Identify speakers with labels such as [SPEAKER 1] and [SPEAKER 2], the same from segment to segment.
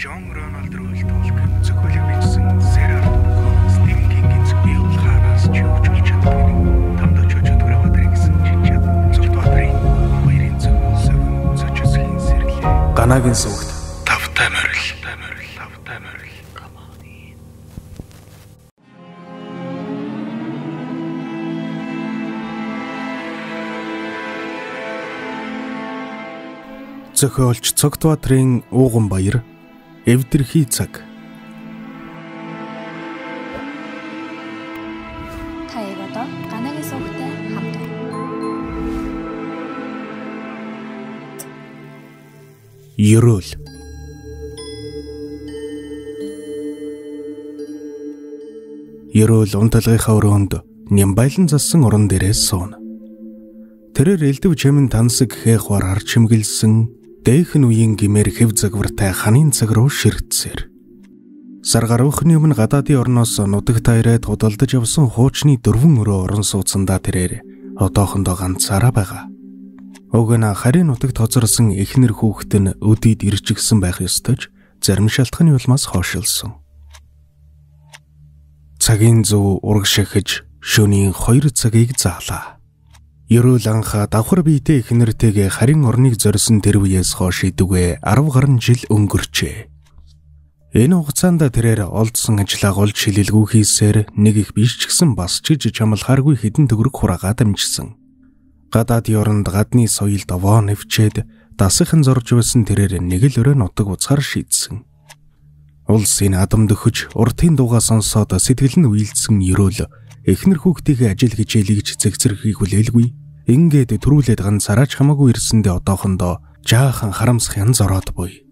[SPEAKER 1] Джон Рональд Рул Толкин зохиолыг бичсэн Сэр Артур Конан Стивен Кингийн бий хаанаас ч хөгжүүлж чаддаг нэг. Тамд очиж өдгөр аваад гэсэн чинь чад. Цогт Баатрын баярын зөв зөв зочсхийн сэрлээ.
[SPEAKER 2] Ганагийн сүгт
[SPEAKER 1] тавтай морил. Тавтай морил.
[SPEAKER 2] Зохиолч Цогт Баатрын Ууган баяр эвдэрхий цаг.
[SPEAKER 3] Та яг одоо Ганагийн сувгтай хамт байна.
[SPEAKER 2] Ерөөл. Ерөөл унталгынхаа өрөөнд нямбайлан зассан орон дээрээ сууна. Тэрээр элдв чамин тансаг хээх вар чимгэлсэн дээхэн үеийн гимээр хэв загвартай ханын цаг руу ширтсээр. Сар гаруйхны өмнө гадаадын орноос нутагтаа ирээд худалдаж явсан хуучны 4 өрөө орон сууцсандаа тэрээр одоохондоо ганцаараа байгаа. Уг нь харийн нутагт хоцорсон эхнэр хүүхэд нь өдийд ирчихсэн байх ёстой ч зарим шалтгааны улмаас хойшилсон. Цагийн зөв урагш шахиж шөнийн 2 цагийг заалаа. Ерөөл анх давхар биетэй эхнэртэйгээ харин орныг зорьсон тэр үеэс хойш идэвгүй 10 гаруй жил өнгөрчээ. Энэ хугацаанд тэрээр олдсон ажлаа голж шилэлгүй хийсээр нэг их биш ч гэсэн бас ч гэж чамлахааргүй хэдэн төгрөг хураагаа дамжсан. Гадаадын оронд гадны соёлд овоо нэвчээд дасахын зорж байсан тэрээр нэг л өрөө нутаг уцгаар шийдсэн. Улсын адамд өхөж уртын дуугаа сонсоод сэтгэл нь уйлдсан ерөөл эхнэр хүүхдийнхээ ажил хичээлийг ч цэгцэрхийг хүлээлгүй. Ингээд төрүүлээд ганцаараа ч хамаагүй ирсэндээ одоохондоо жаахан харамсах янз ороод буй.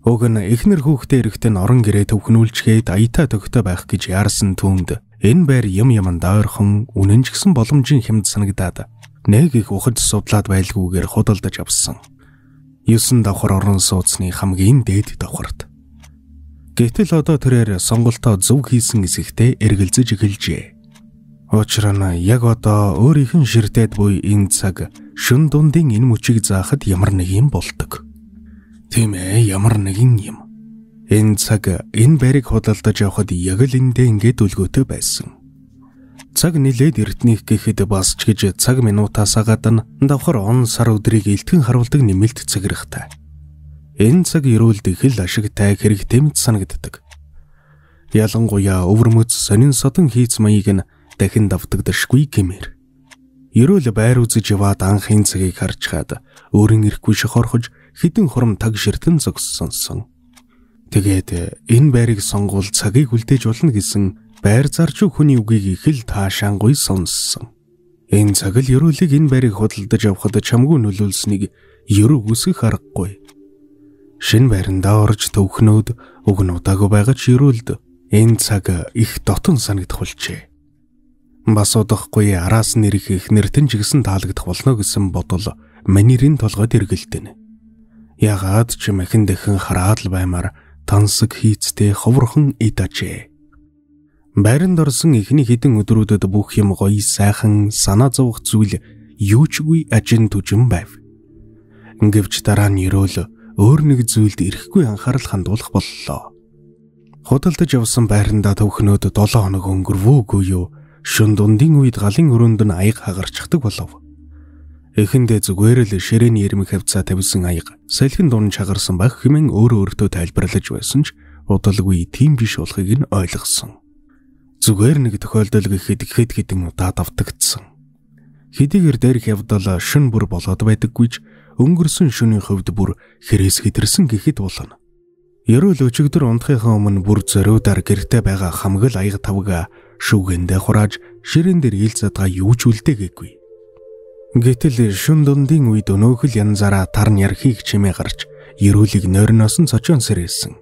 [SPEAKER 2] Уг нь эхнэр хүүхдээ эрэхтэн орон гэрээ төвхнүүлчгээд аятаа төгтөө байх гэж яарсан түүнд энэ байр юм юманд ойрхон үнэн ч гэсэн боломжийн хямд санагдаад нэг их ухаж судлаад байлгүйгээр худалдаж авсан. 9 давхар орон сууцны хамгийн дээд давхарт. Гэтэл одоо тэрээр сонголтоо зөв хийсэн эсэхтэй эргэлзэж эхэлжээ. Учир нь яг одоо өөрийнх нь ширтээд буй энэ цаг шөн дундын энэ мөчийг заахад ямар нэг юм болдог. Тийм ээ, ямар нэгэн юм. Энэ цаг энэ байрыг худалдаж авахад яг л эндээ ингээд үлгөөтэй байсан. Цаг нилээд эрднийх гэхэд бас ч гэж цаг минутаасаа гадна давхар он сар өдрийг элтгэн харуулдаг нэмэлт цагирхтай. Энэ цаг ерөөлд их л ашигтай хэрэгтэй мэт санагддаг. Ялангуяа өвөрмөц сонин содон хийц маяг нь дахин давтагдашгүй гэмээр. Ерөөл байр үзэж яваад анхын цагийг харж хаад өөрийн ирэхгүй шохорхож хідэн хурам таг ширтэн зогссонсон. Тэгээд энэ байрыг сонгуул цагийг үлдээж болно гэсэн байр зарч хүний үгийг их л таашаангүй сонссон. Энэ цаг л ерөөлийг энэ байрыг худалдаж авахад чамгүй нөлөөлснийг ерөө үсгэх аргагүй. Шинэ байрандаа орж төвхнөөд уг нь удаагүй байгаа ч ерөөлд энэ цаг их дотон санагдах болжээ. Бас удахгүй араас нь ирэх эхнэртэн ч гэсэн таалагдах болно гэсэн бодол манерийн толгойд эргэлдэнэ. Ягаад ч махин дахин хараад л баймаар тансаг хийцтэй ховорхон эд ажээ. Байранд орсон эхний хэдэн өдрүүдэд бүх юм гоё сайхан санаа зовох зүйл юу ч үгүй ажин түжин байв. Гэвч дараа нь ерөөл өөр нэг зүйлд ирэхгүй анхаарал хандуулах боллоо. Худалдаж явсан байрандаа төвхнөөд 7 хоног өнгөрвөөгүй юу? Шөн дундын үед галын өрөөнд нь аяг хагарчихдаг болов. Эхэндээ зүгээр л ширээний ирмэг хавцаа тавьсан аяг салхин дунд чагарсан байх хэмээн өөрөө өөртөө тайлбарлаж байсан ч удалгүй тийм биш болохыг нь ойлгосон. Зүгээр нэг тохиолдол гэхэд хэд хэдэн удаа давтагдсан. Хэдийгээр дээрх явдал шөн бүр болоод байдаггүй ч өнгөрсөн шөнийн хувьд бүр хэрээс хэтэрсэн гэхэд болно. Ерөөл өчигдөр унтахынхаа өмнө бүр зориудаар гэртээ байгаа хамаг л аяг тавга шүүгэндээ хурааж ширээн дээр ил задгаа юу ч үлдээгээгүй. Гэтэл шөн дундын үед өнөөх л янзаараа тарн ярхийг чимээ гарч ерөөлийг нойрноос нь цочоон сэрээсэн.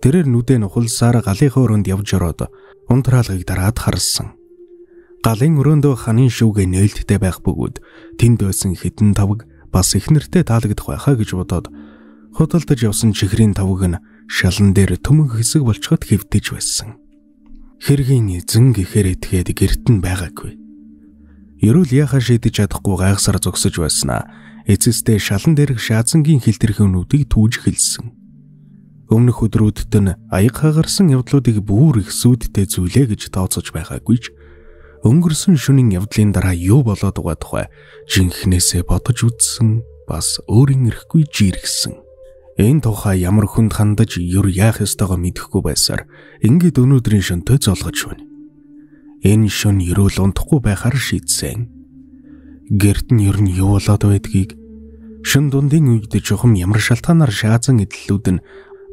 [SPEAKER 2] Тэрээр нүдэ нухалсаар галынхаа өрөөнд явж ороод унтраалгыг дараад харсан. Галын өрөөндөө ханын шүүгээ нээлттэй байх бөгөөд тэнд байсан хэдэн тавг бас их нэртэй таалагдах байхаа гэж бодоод худалдаж явсан чихрийн тавг нь шалан дээр төмөн хэсэг болцоход хэвдэж байсан. Хэргийн эзэн гэхээр этгээд гэрт нь байгаагүй. Ерөөл яхаа шийдэж чадахгүй гайхсаар зогсож байснаа эцэстээ шалан дээрх шаазангийн хилтерхүүнүүдийг түүж эхэлсэн. Өмнөх өдрүүдэд нь аяг хагарсан явдлуудыг бүр их сүудтэй зүйлээ гэж тооцож байгаагүй ч өнгөрсөн шөнийн явдлын дараа юу болоод байгаа тухай жинхнээсээ бодож үзсэн, бас өөрийн эрэхгүй жиргсэн. Энэ тухай ямар хүнд хандаж юр яах ёстойгоо мэдэхгүй байсаар ингээд өнөөдрийн шөнтэй золгож байна. Энэ шөн ерөөл унтахгүй байхаар шийдсэн. Гэрт нь ер нь юу болоод байдгийг, шөн дундын үед чухам ямар шалтгаанаар шаазан эдлэлүүд нь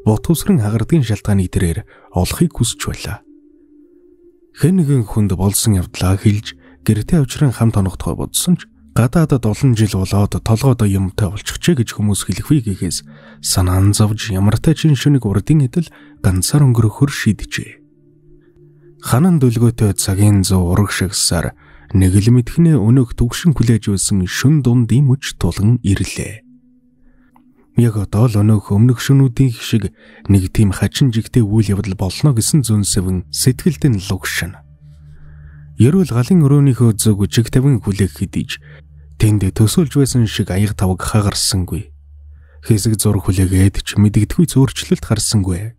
[SPEAKER 2] бут үсрэн хагардгийн шалтгааныг тэрээр олохыг хүсэж байлаа. Хэн нэгэн хүнд болсон явдлаа хэлж гэртээ авчран хамт онохдохой бодсон ч гадаадад олон жил болоод толгойдоо юмтай болчихжээ гэж хүмүүс хэлэх вэ гэхээс санаан зовж ямартай ч шөнийг урдын эдэл ганцаар өнгөрөхөр шийджээ. Ханан дүлгөөтэй цагийн зов ураг шагсаар нэг л мэдхнээ өнөөх түгшин хүлээж байсан шөн дундын мөч тулган ирлээ. Яг одоо л өнөөх өмнөх шөнүүдийн шиг нэг тийм хачин жигтэй үйл явдал болно гэсэн зүнсэвэн сэтгэлд нь лугшин. Ерөөл галын өрөөнийхөө зүг жиг тавин хүлээх хэдий тэнд төсөөлж байсан шиг аяг тавг хагарсангүй. Хэсэг зур хүлээгээд ч мэдэгдэхүй зөөрчлөлт гарсангүй.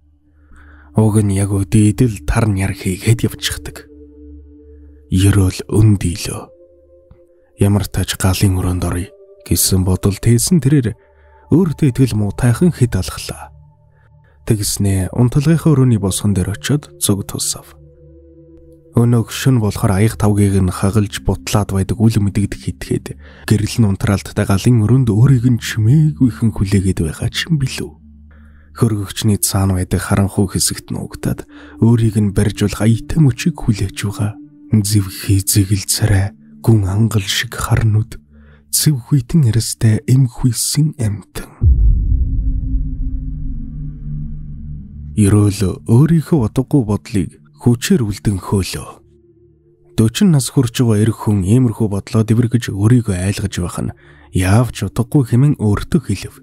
[SPEAKER 2] Уг нь яг өдийдэл тар няр хийгээд явчихдаг. Ерөөл өндийлөө. Ямар тач галын өрөөнд оръё гэсэн бодол тээсэн тэрээр өөртөө итгэл муутайхан хэд алхлаа. Тэгснээ унтлагынхаа өрөөний босгон дээр очиод зүг тусав. Өнөөх шөн болохоор аяг тавгийг нь хагалж бутлаад байдаг үл мэдэгдэх хитгээд гэрэл нь унтраалттай галын өрөөнд өөрийг нь чимээгүйхэн хүлээгээд байгаа ч юм билүү. Хөргөгчний цаана байдаг харанхуй хэсэгт нуугдаад өөрийг нь барьж болох аятай мөчийг хүлээж байгаа. Зэвхий зэгэл царай гүн ангал шиг харнууд цэв хүйтэн арьстай эмхүйсэн амтан. Ерөөл өөрийнхөө утгагүй бодлыг хүчээр үлдэн хөөлөө. 40 нас хүрч байгаа эр хүн иймэрхүү бодлоо дэвэргэж өөрийгөө айлгаж байх нь яавч утгагүй хэмээн өөртөө хэлв.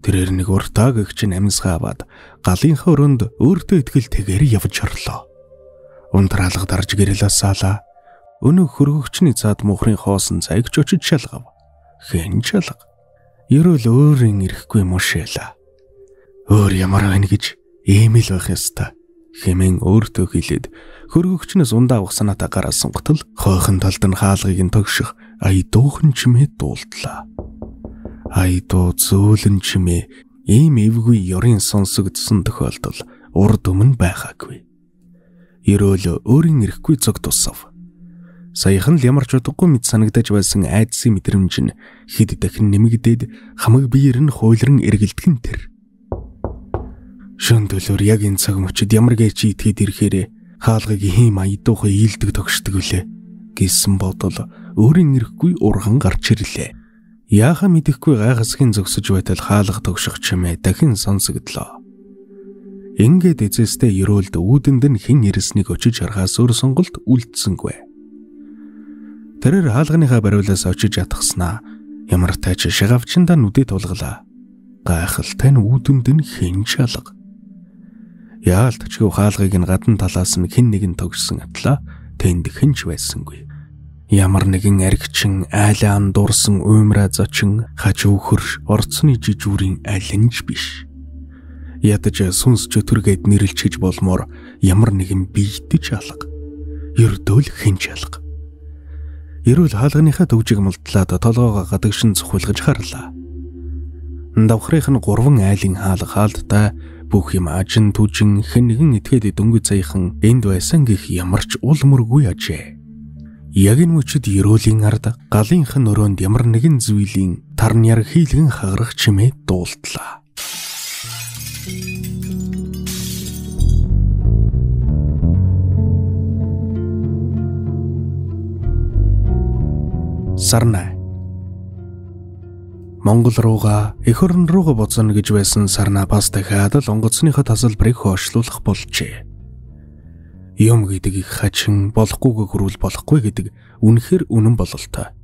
[SPEAKER 2] Тэрээр нэг уртаа гэгч нь амьсгаа аваад галынхаа өрөөнд өөртөө итгэлтэйгээр явж орлоо. Унтраалга дарж гэрэл асаалаа. Өнөө хөргөгчний цаад мухрын хоосон зайг ч очиж шалгав. Хэн шалга. Ерөөл өөрийн ирэхгүй мушээлаа. Өөр ямар байна гэж ийм л байх ёстой хэмээн өөртөө хэлээд хөргөгчнөөс ундаа авах санаатай гараасан готл хойхон талд нь хаалгыг нь тогших ая дуухан чимээ дуулдлаа. Ая дуу зөөлөн чимээ ийм эвгүй ёрын сонсогдсон тохиолдол урд өмнө байгаагүй. Ерөөл өөрийн эрэхгүй зог тусав. Саяхан л ямар ч утгагүй мэд санагдаж байсан айдсын мэдрэмж нь хэд дахин нэмэгдээд хамаг биеэр нь хуйлран эргэлдэх нь тэр. Шөн төлөөр яг энэ цаг мөчид ямар гээч итгээд ирэхээрээ хаалгыг хийм ая дуухан ийлдэг тогшдог үлээ гэсэн бодол өөрийн эрэхгүй урган гарч ирлээ. Яахаа мэдэхгүй гайхасхийн зогсож байтал хаалга тогших чимээ дахин сонсогдлоо. Ингээд эзэстэй ерөөлд үүдэнд нь хэн ирснийг очиж харахаас өөр сонголт үлдсэнгүй. Тэрээр хаалганыхаа бариулаас очиж ятгснаа ямар тач шагавчиндаа нүдэ тулглаа. Гайхалтай нь үүдэнд нь хэн шалга. Яалтчгүй хаалгыг нь гадна талаас нь хэн нэгэн тогшсон атлаа тэнд хэн ч байсангүй. Ямар нэгэн аригчин айлаа андуурсан уймраа зочин хажуу хөрш орцны жижүүрийн аль нь ч биш. Ядаж сүнс чөтгөргээд нэрлэчихэж болмоор ямар нэгэн биетэж алга. Ердөө л хэн ч алга. Ерөөл хаалганыхаа төгжиг мултлаад толгоогоо гадагшин цохиулгаж харлаа. Давхрынх нь гурван айлын хаалга хаалттай бүх юм ажин түжин хэн нэгэн этгээд дөнгөж саяхан энд байсан гэх ямар ч ул мөргүй ажээ. Яг энэ мөчид ерөөлийн ард галынх нь өрөөнд ямар нэгэн зүйлийн тарньяар хийлгэн хагарах чимээ дуулдлаа. Сарнай Монгол руугаа эх орн руугаа буцна гэж байсан Сарнай бас дахиад л онгоцныхоо тасалбарыг хойшлуулах болжээ. Юм гэдэг их хачин болохгүйгээ хөрвөл болохгүй гэдэг үнэхээр үнэн бололтой.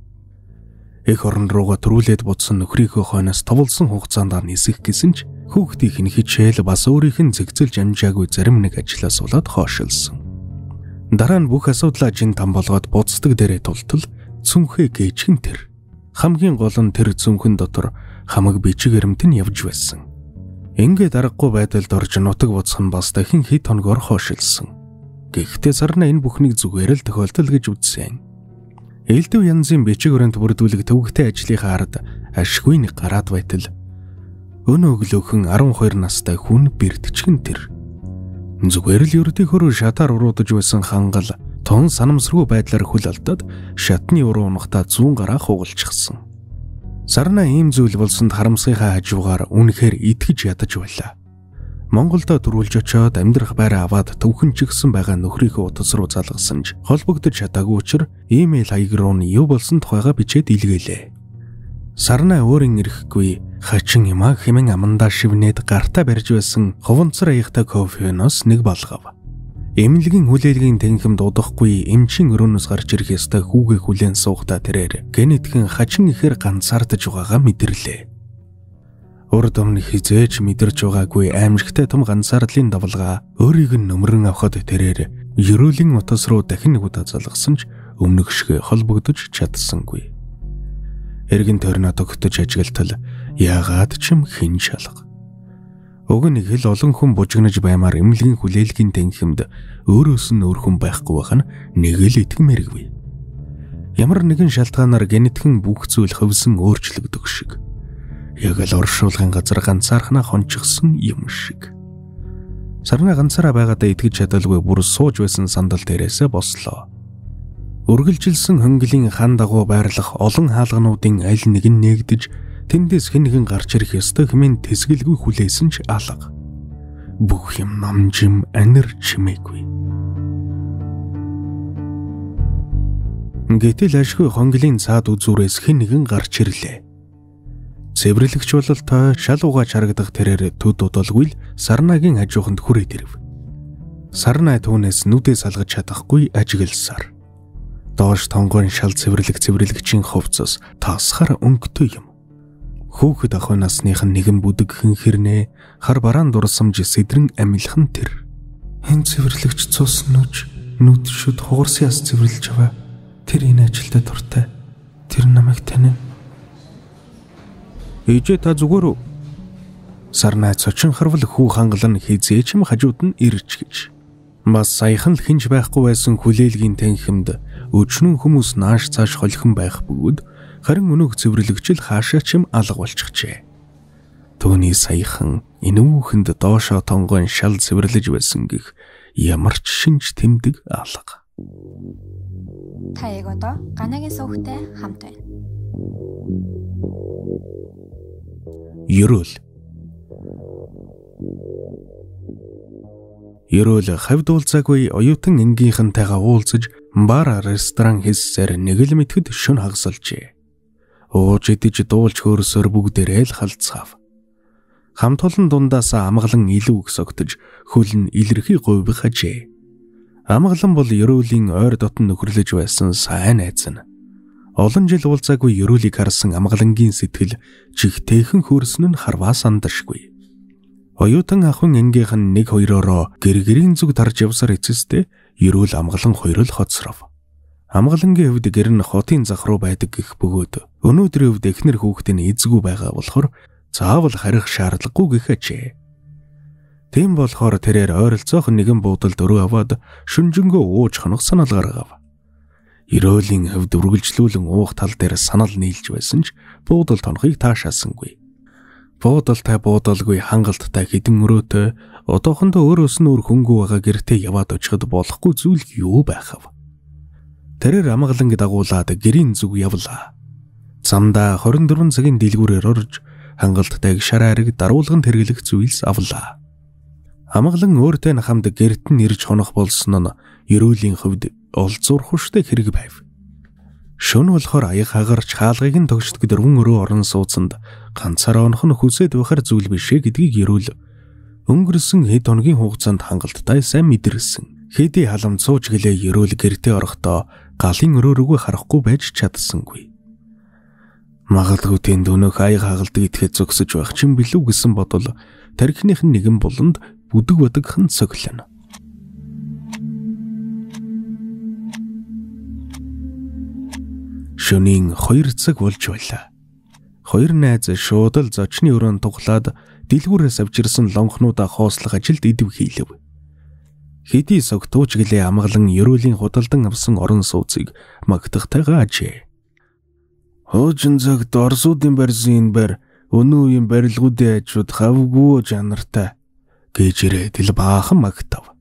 [SPEAKER 2] Эх орн руугаа төрүүлээд буцсан нөхрийнхөө хойноос товлсон хугацаанд нисэх гэсэн ч хүүхдийнх нь хичээл бас өөрийнх нь зэгцэлж амжаагүй зарим нэг ажлаас болоод хойшилсан. Дараа нь бүх асуудлаа жин там болгоод буцдаг дээрээ тултал цүнхээ гээчгэн тэр. Хамгийн гол нь тэр цүнхэн дотор хамаг бичиг баримт нь явж байсан. Ингээд аргагүй байдалд орж нутаг буцах нь бас дахин хэд хоногор хойшилсан. Гэхдээ Сарнай энэ бүхнийг зүгээр л тохиолдол гэж үзсэн. Элдв янзын бичиг баримт бүрдүүлэх төвөгтэй ажлынхаа ард ашгүй нэг гараад байтал өнөө өглөөхөн 12 настай хүн бэртчихэн тэр. Зүгээр л ердийнхөрөө шатаар уруудаж байсан хангал тун санамсаргүй байдлаар хөл алдаад шатны уруу унахтаа зүүн гараа хугалчихсан. Сарнай ийм зүйл болсонд харамсахынхаа хажуугаар үнэхээр итгэж ядаж байлаа. Монголдо төрүүлж очиод амьдрах байраа аваад төвхөн чигсэн байгаа нөхрийнхөө утас руу залгасан ч холбогдож чадаагүй учир имэйл хаяг руу нь юу болсон тухайга бичээд илгээлээ. Сарнай өөрийн ирэхгүй хачин юмаа хэмээн амандаа шивнээд гартаа барьж байсан хуванцар аягтай кофеноос нэг болгов. Эмнэлгийн хүлээлгийн танхимд удахгүй эмчийн өрөөнөөс гарч ирэх ёстой хүүгээ хүлээн суухдаа тэрээр гэнэтхэн хачин ихээр ганцаардаж байгаагаа мэдэрлээ. Урд өмнө хизээж мэдэрч байгаагүй аимшигтай том ганцаардлын давлгаа өөрийг нь нөмрөн авахад тэрээр ерөөлийн утас руу дахин нэг удаа залгасан ч өмнөх шиг холбогдож чадсангүй. Эргэн тойрноо тогтож ажиглалтал яагаад ч юм хэн шалга. Уг нь их л олон хүн бужигнаж баймаар эмнэлгийн хүлээлгийн танхимд өөрөөс нь өөр хүн байхгүй байх нь нэг л итгэмээргүй. Ямар нэгэн шалтгаанаар гэнэтхэн бүх зүйл хөвсөн өөрчлөгдөх шиг. Яг л оршуулгын газар ганцаархнаа хончихсон юм шиг. Сарнай ганцаараа байгаадаа итгэж чадалгүй бүр сууж байсан сандал дээрээсээ бослоо. Үргэлжилсэн хөнгөлийн хан дагуу байрлах олон хаалгануудын аль нэг нь нээгдэж тэндээс хэн нэгэн гарч ирэх ёстой хэмээн тэсгэлгүй хүлээсэн ч алга. Бүх юм намжим анир чимээгүй. Гэтэл ашгүй хонглын цаад үзүүрээс хэн нэгэн гарч ирлээ. Цэвэрлэгч бололтой шал угааж харагдах тэрээр төд удалгүй л Сарнагийн хажууханд хүрээд ирэв. Сарнай түүнээс нүдээ салгаж чадахгүй ажигласаар. Доош тонгойн шал цэвэрлэг цэвэрлэгчийн хувцас тасхар өнгөтэй юм. Хүүхэд ах насных нь нэгэн бүдэг хэн хэрнээ хар бараан дурсамж сэдрэн амилхан тэр.
[SPEAKER 4] Энэ цэвэрлэгч цус нүж нүд шүд хугарсан яс цэвэрлж аваа. Тэр энэ ажилдаа дуртай. Тэр намайг танина.
[SPEAKER 2] Ээжээ та зүгээр үү? Сарнай цочин харвал хүү хангал нь хизээч юм хажууд нь ирж гэж. Бас саяхан л хинж байхгүй байсан хүлээлгийн танхимд өчнөн хүмүүс нааш цааш холихон байх бөгөөд харин өнөөх цэвэрлэгч л хаашаа ч юм алга болчихжээ. Түүний саяхан энэ үүхэнд доошоо тонгойн шал цэвэрлэж байсан гэх ямар ч шинж тэмдэг алга.
[SPEAKER 3] Та яг одоо Ганагийн сувгтай хамт байна.
[SPEAKER 2] Ерөөл. Ерөөл хавьд уулзаагүй оюутан ангийнхантайгаа уулзаж бар ресторан хийсээр нэг л мэтгэд шөн хагасалжээ. Ууж идэж дуулж хөөрсөөр бүгдээрээ л халдцгаав. Хамт олон дундаас амгалан илүү их согтож хөл нь илэрхий говьх ажээ. Амгалан бол ерөөлийн ойр дотн нөхөрлөж байсан сайн найз нь. Олон жил уулзаагүй ерөөлийг харсан амгалангийн сэтгэл чихтэйхэн хөөрсөн нь харваа сандашгүй. Оюутан ахын ангийнх нь нэг хоёроороо гэр гэрийн зүг тарж явсаар эцэстээ ерөөл амгалан хоёр л хоцров. Амгалангийн хувьд гэр нь хотын зах руу байдаг гэх бөгөөд өнөөдрийн хувьд эхнэр хүүхэд нь эзгүй байгаа болохоор заавал харих шаардлагагүй гэх ажээ. Тийм болохоор тэрээр ойролцоох нэгэн буудалд өрөө аваад шүнжэнгөө ууж хонох санал гаргав. Ерөөлийн хувьд үргэлжлүүлэн уух тал дээр санал нийлж байсан ч буудал тонохыг таашаасангүй. Буудалтай буудалгүй хангалттай хэдэн өрөөтэй одоохондоо өөрөөс нь өөр хөнгүү байгаа гэртээ яваад очиход болохгүй зүйл юу байх вэ? Тэрээр амгаланг дагуулад гэрийн зүг явлаа. Замдаа 24 цагийн дэлгүүрээр орж хангалттай шар айраг даруулган тэргэлэх зүйлс авлаа. Амгалан өөртөө нь хамт гэрт нь ирж хонох болсон нь ерөөлийн хувьд олзуурх хөштэй хэрэг байв. Шөнө болохоор аяг хагарч хаалгыг нь тогшдог дөрвөн өрөө орон сууцанд ганцаараа онох нь хүсээд байхаар зүйл биш ээ гэдгийг ерөөл өнгөрсөн хэд хоногийн хугацаанд хангалттай сайн мэдэрсэн. Хэдий халамж сууж гэлээ ерөөл гэртээ орохдоо галын өрөө рүүгээ харахгүй байж чадсангүй. Магадгүй тэнд өнөөх аяг хагалдаг итгэхэд зогсож байх чинь билүү гэсэн бодол тархиных нь нэгэн буланд бүдэг бодогхон цоглоно. Шөнийн 2 цаг болж байлаа. Хоёр найз шууд л зочны өрөөнд туглаад дэлгүүрээс авчирсан лонхнуудаа хоослох ажилд идэв хийлэв. Хэдий согтууч гэлээ амгалан ерөөлийн худалдан авсан орон сууцыг магтахтайгаа ажээ.
[SPEAKER 4] Хуучин цагт Оросуудын барьсан энэ байр өнөө үеийн барилгуудын ажууд хавгүй чанартай
[SPEAKER 2] гэж ирээд л баахан магтав.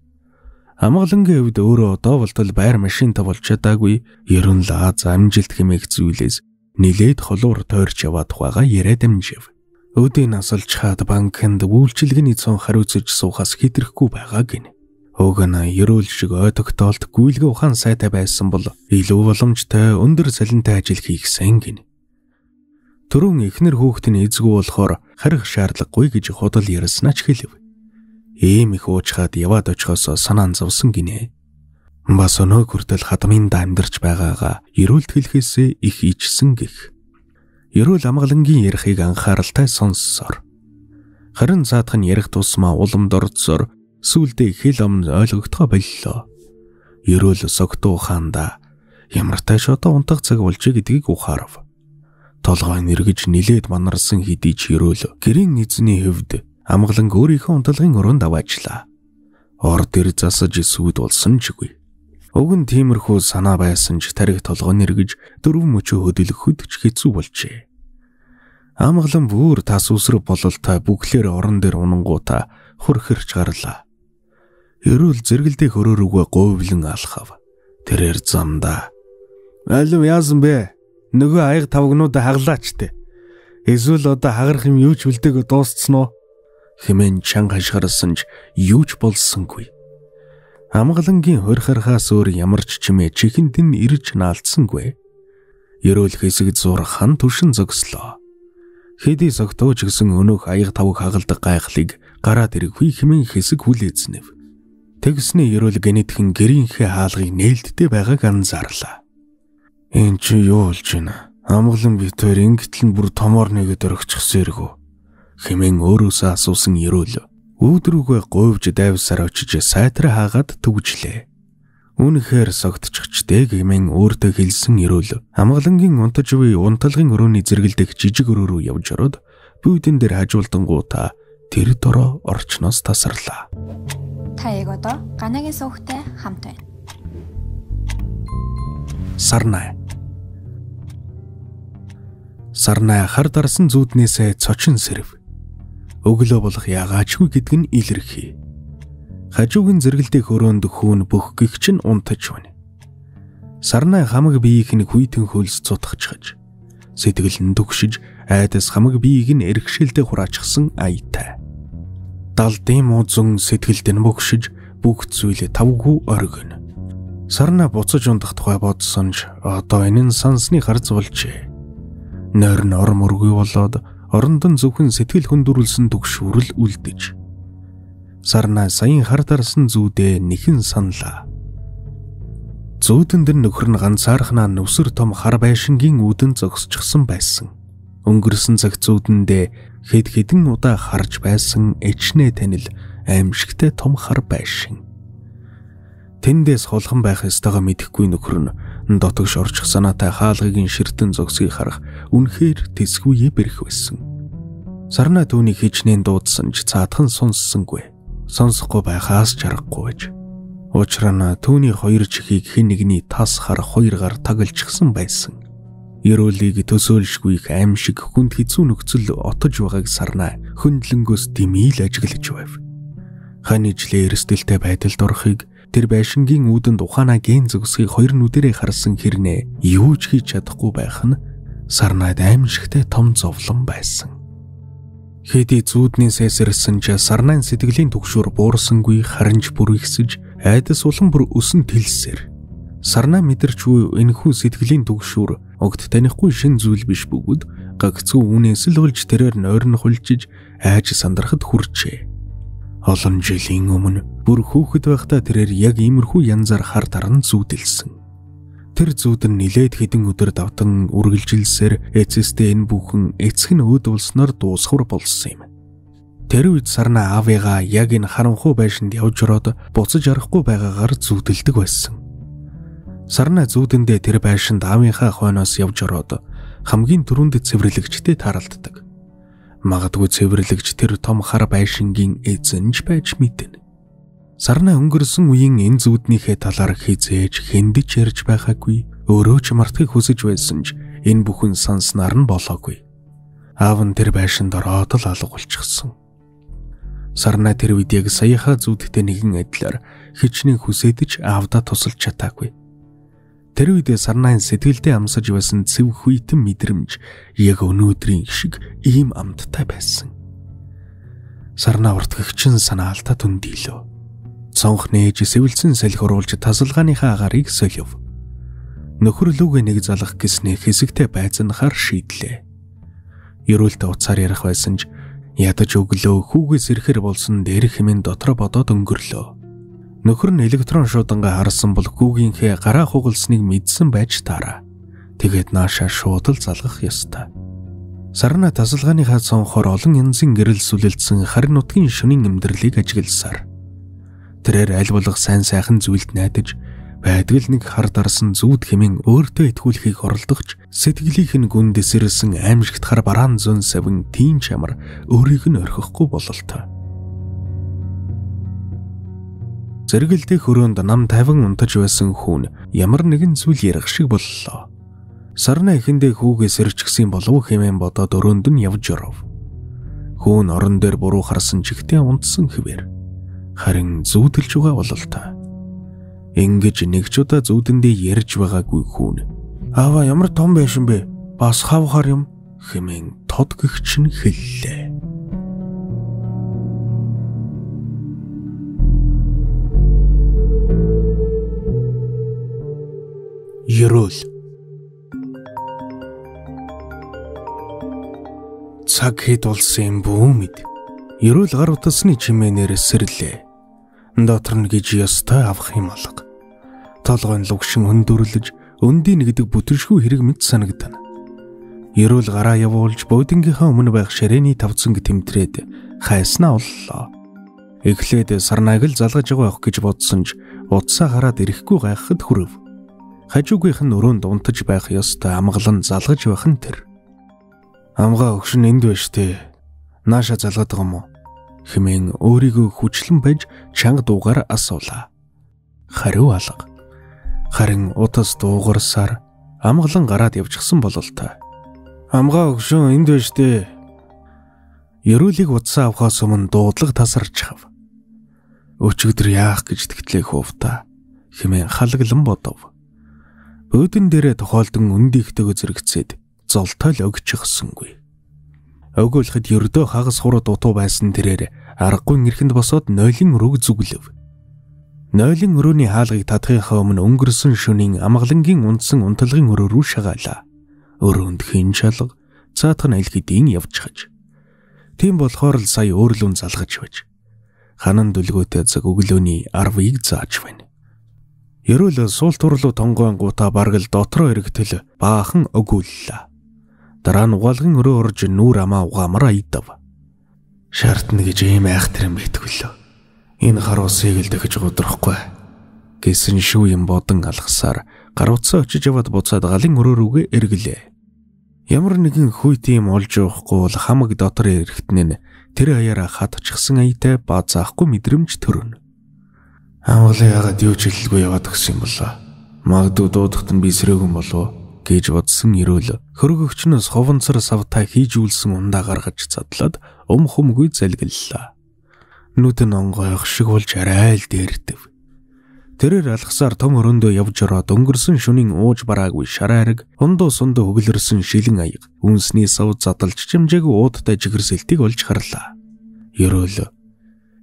[SPEAKER 2] Амгалангийн хувьд өөрөө одоо болтол байр машинтай болж чадаагүй ер нь л Аз амжилт хэмээх зүйлээс нилээд холуур тойрч яваа тухайга яриад амжив. Өдийн насалж хаад банкнд үйлчилгээний цон хариуцаж суухаас хэтрэхгүй байгаа гин. Уг нь ерөөл шиг ой тогтоолт гүйлгээ ухаан сайтай байсан бол илүү боломжтой өндөр цалинтай ажил хийхсэн гин. Түрүүн эхнэр хүүхдийн эзгүй болохоор харих шаардлагагүй гэж худал ярьснаа ч хэлв. Ийм их уучхаад яваад очихосоо санаан зовсон гинэ. Бас өнөө хүртэл хадмын да амьдарч байгаагаа ерөөлд хэлэхээсээ их ичсэн гэх. Ерөөл амгалангийн ярихыг анхааралтай сонссоор. Харин цаадах нь ярих тусмаа уламд орцсоор сүүлдээ хэл ом ойлгогдохоо боллоо. Ерөөл согтуу хаанда ямартай ч одоо унтах цаг болжээ гэдгийг ухаарав. Толгой нэргэж нилээд манарсан хэдий ч ерөөл гэрийн эзний хувьд амгаланг өөрийнхөө унтлагын өрөөнд аваачлаа. Ор дэр засаж сүд болсон ч үгүй. Уг нь тиймэрхүү санаа байсан ч тариг толгой нэргэж дөрвөн мөчөө хөдөлгөхөд ч хэцүү болжээ. Амгалан бүр тас үсрэг бололтой бүглээр орон дээр унангуудаа хөрхөрч гарлаа. Ерөөл зэрэгэлдээ хөрөө рүүгээ говьлон алхав. Тэрээр замдаа
[SPEAKER 4] "Алив яасан бэ? Нөгөө аяг тавгнуудаа хаглаач тэ. Эсвэл одоо хагарах юм юу ч үлдээгөө дууссан уу?"
[SPEAKER 2] хэмээн чанга хашгирсан ч юу ч болсонгүй. Амгалангийн хорхорхаас өөр ямар ч чимээ чихэнд нь ирж наалдсангүй. Ерөөл хэсэг зур хан түшин зогслоо. Хэдий согтууч гэсэн өнөөх аяг тавг хагалдаг гайхлыг гараад ирэхгүй хэмээн хэсэг хүлээзнэв. Тэгсний ерөөл гэнэтхэн гэрийнхээ хаалгыг нээлттэй байгааг анзаарлаа.
[SPEAKER 4] "Энэ чи юу болж байна? Амгалан бит хоёр ингэтэл нь бүр томоор нэгэд орчихсон эргүү"
[SPEAKER 2] хэмээн өөрөөсөө асуусан ерөөл үүд рүүгээ говьж дайвсаар очиж сайтраа хаагаад түгжлээ. Үнэхээр согтчихчтэй хэмээн өөртөө хэлсэн ерөөл амгалангийн унтаж буй унталгын өрөөний зэрэгэлдэх жижиг өрөө рүү явж ороод бүйдэн дээр хажуулдангуудаа тэр дороо орчноос тасарлаа.
[SPEAKER 3] Та яг одоо Ганагийн сувагтай хамт байна.
[SPEAKER 2] Сарнай. Сарнай хар дарсан зүүднээсээ цочин сэрэв. Өглөө болох ягаачгүй гэдг нь илэрхий. Хажуугийн зэрэгэлдэх өрөөнд хүүн бүх гихч нь унтаж байна. Сарнай хамаг биеийг нь хүйтэн хөлс цутгachгаж сэтгэл нь төгшиж айдас хамаг биеийг нь эргшээлдээ хураачихсан аятай. Далдын муу зөн сэтгэлд нь бөгшиж бүх зүйл тавгүй оргино. Сарнай буцаж унтах тухай бодсон ч одоо энэ нь сансны харц болжээ. Нойр нь ор мөргүй болоод оронд нь зөвхөн сэтгэл хөндөрүүлсэн түгшүүрэл үлдэж. Сарнай саяын хар дарсан зүүдээ нэхэн саналаа. Зүүдэнд нь нөхөр нь ганцаархнаа нүсэр том хар байшингийн үүдэн зогсчихсон байсан. Өнгөрсөн цаг зүүдэндээ хэд хэдэн удаа харж байсан эчнээ танил аимшигтай том хар байшин. Тэндээс хулхан байх ёстойгоо мэдэхгүй нөхөр нь дотогш орчих санаатай хаалгыг нь ширтэн зогсгийг харах үнэхээр тэсгүй бэрх байсан. Сарнай түүнийг хичнээн дуудсан ч цаадхан сонссонгүй. Сонсохгүй байхаас ч аргагүй байж. Учир нь түүний хоёр чихийг хэн нэгний тас хар хоёр гар тагалчихсан байсан. Ерөөлийг төсөөлшгүй их аимшиг хүнд хэцүү нөхцөл отож байгааг Сарнай хөндлөнгөөс димийл ажиглаж байв. Хань ижлээ эрсдэлтэй байдалд орохыг тэр байшингийн үүдэнд ухаанаа ген зогсхийг хоёр нүдэрээ харсан хэрнээ юу ч хийж чадахгүй байх нь Сарнайд аимшигтай том зовлон байсан. Хэдий зүүднээсээ сэрсэн ч Сарнайн сэтгэлийн түгшүүр буурсангүй харин ч бүр ихсэж айдас улам бүр өсөн тэлсээр. Сарнай мэдэрч буй энэхүү сэтгэлийн түгшүүр огт танихгүй шин зүйл биш бөгөөд гагцгүй үүнээс л болж тэрээр нойрон хулжиж айж сандрахад хүрчээ. Олон жилийн өмнө бүр хүүхэд байхдаа тэрээр яг иймэрхүү янзаар хар даран зүүдэлсэн. Тэр зүүд нь нилээд хэдэн өдөр давтан үргэлжилсээр эцэстээ энэ бүхэн эцэг нь өөд болсноор дуусхар болсон юм. Тэр үед Сарнай аавыгаа яг энэ харанхуй байшинд явж ороод буцаж арахгүй байгаагаар зүүдэлдэг байсан. Сарнай зүүдэндээ тэр байшинд аавынхаа хойноос явж ороод хамгийн түрүүнд цэвэрлэгчтэй тааралддаг. Магадгүй цэвэрлэгч тэр том хар байшингийн эзэн ч байж мэднэ. Сарнай өнгөрсөн үеийн энэ зүүднийхээ талаар хизээж хэндэж ярьж байгаагүй. Өөрөө ч мартахыг хүсэж байсан ч энэ бүхэн санснаар нь болоогүй. Аав нь тэр байшинд ороод л алга болчихсон. Сарнай тэр үед яг саяхаа зүүдтэй нэгэн адилаар хичнээн хүсээд ч аавдаа тусалж чадаагүй. Тэр үед Сарнайн сэтгэлдээ амсаж байсан цэв хүйтэн мэдрэмж яг өнөөдрийн шиг ийм амттай байсан. Сарнай уртгагчин санаалтаа түндийлөө. Цонх нээж сэвэлцэн салхи оруулж тасалгааныхаа агарыг солив. Нөхөр лүүгээ нэг залгах гэснээ хэсэгтээ байцнахаар шийдлээ. Ерөөлтө уцаар ярих байсан ч ядаж өглөө хүүгээс ирэхэр болсон дээр хэмээн дотроо бодоод өнгөрлөө. Нөхөр нь электрон шуудангаа харсан бол хүүгийнхээ гараа хугалсныг мэдсэн байж таараа. Тэгээд наашаа шууд л залгах ёстой. Сарнай тасалгааныхаа цонхоор олон янзын гэрэл сүлэлдсэн харин нутгийн шөнийн амьдралыг ажигласаар. Тэрээр аль болох сайн сайхан зүйлд найдаж байдаг л нэг хар дарсан зүуд хэмээн өөртөө итгүүлэхийг оролдогч сэтгэлийнх нь гүнд эсэрсэн аимшигт хар бараан зөн савин тийм чамар өөрийг нь орхихгүй бололтой. Зэрэгэлдэх өрөөнд нам 50 унтаж байсан хүн ямар нэгэн зүйл ярих шиг боллоо. Сарнай эхэндээ хүүгээс ирчихсэн болов хэмээн бодоод өрөөнд нь явж оров. Хүүн орон дээр буруу харсан чигтээ унтсан хэвээр. Харин зүүдэлж байгаа бололтой. Ингэж нэг ч удаа зүүдэндээ ярьж байгаагүй хүн. "Аава ямар том байшин бэ? Бас хав хар юм" хэмээн тод гэгч нь хэллээ. Ерөөл. Цаг хэд болсон юм бүү мэд. Ерөөл гар утасны чимээнээр сэрлээ. Дотор нь гэж ёстой авах юм алга. Толгойн лугшин өндөрлөж өндийн нэгдэг бүтэншгүй хэрэг мэд санагдана. Ерөөл гараа явуулж буудингийнхаа өмнө байх ширээний тавцанг тэмтрээд хайснаа оллоо. Эхлээд сарнайг л залгаж байгаа явах гэж бодсон ч утсаа хараад ирэхгүй гайхахад хүрэв. Хажуугийнх нь өрөөнд унтаж байх ёстой амгалан залгаж байх нь тэр. Амгаа өгшин энд байж тээ. Нааша залгаад байгаа юм уу? Хэмээн өөрийгөө хүчлэн байж чанга дуугаар асуулаа. Хариу алга. Харин утас дуугарсаар амгалан гараад явчихсан бололтой. Амгаа өгшин энд байж тээ. Ерөөлийг утсаа авахаас өмнө дуудлага тасарч хав. Өчигдөр яах гэж тэгтлээ хөвта. Хэмээн халаглан бодов. Бөөдөн дээрээ тохиолдон өндийхтэйгөө зэрэгцээд золтой л өгчихсонгүй. Өгөөлөхөд ердөө хагас хурд дутуу байсан тэрээр аргагүй эрхэнд босоод нойлын өрөөг зүглэв. Нойлын өрөөний хаалгыг татахынхаа өмнө өнгөрсөн шөнийн амгалангийн унтсан унтлагын өрөө рүү шагаалаа. Өрөөнд хэн чалга, цаатах нь аль хэдийн явчихаж. Тийм болохоор л сая өөрлөн залгаж байж. Ханан дүлгөөтэй цаг өглөөний 10-ыг зааж байна. Ерөөл суул турлуу тонгоон гутаа бараг л дотроо эргэтэл баахан өгүүллээ. Дараа нь угаалгын өрөө орж нүүр амаа угаамар аядав. Шаардна гэж ийм айхтар юм байтгүй лөө. Энэ хар усыг л дахиж гудрахгүй гэсэн шүү юм бодон алгасаар гар утсаа очиж яваад буцаад галын өрөө рүүгээ эргэлээ. Ямар нэгэн хүйт юм олж явахгүй бол хамаг дотор эрэхтэн нь тэр хаяараа хатчихсан аятай ба заахгүй мэдрэмж төрнө. Амгалан яагаад юу ч хэлэлгүй яваад өгсөн юм болоо. Магадгүй дуудахт нь би сэрөөгөн болов гэж бодсон ерөөл хөргөгчнөөс ховонцор савтай хийж үлсэн ундаа гаргаж задлаад ум хүмгүй залгиллаа. Нүд нь онгойх шиг болж арай л дээрдэв. Тэрээр алгасаар том өрөөндөө явж ороод өнгөрсөн шөнийн ууж бараагүй шар айраг, ундуу сундуу хөглөрсөн шилэн аяга, үнсний сав задалж чимжээгүй уудтай жигэрсэлтийг олж харлаа. Ерөөл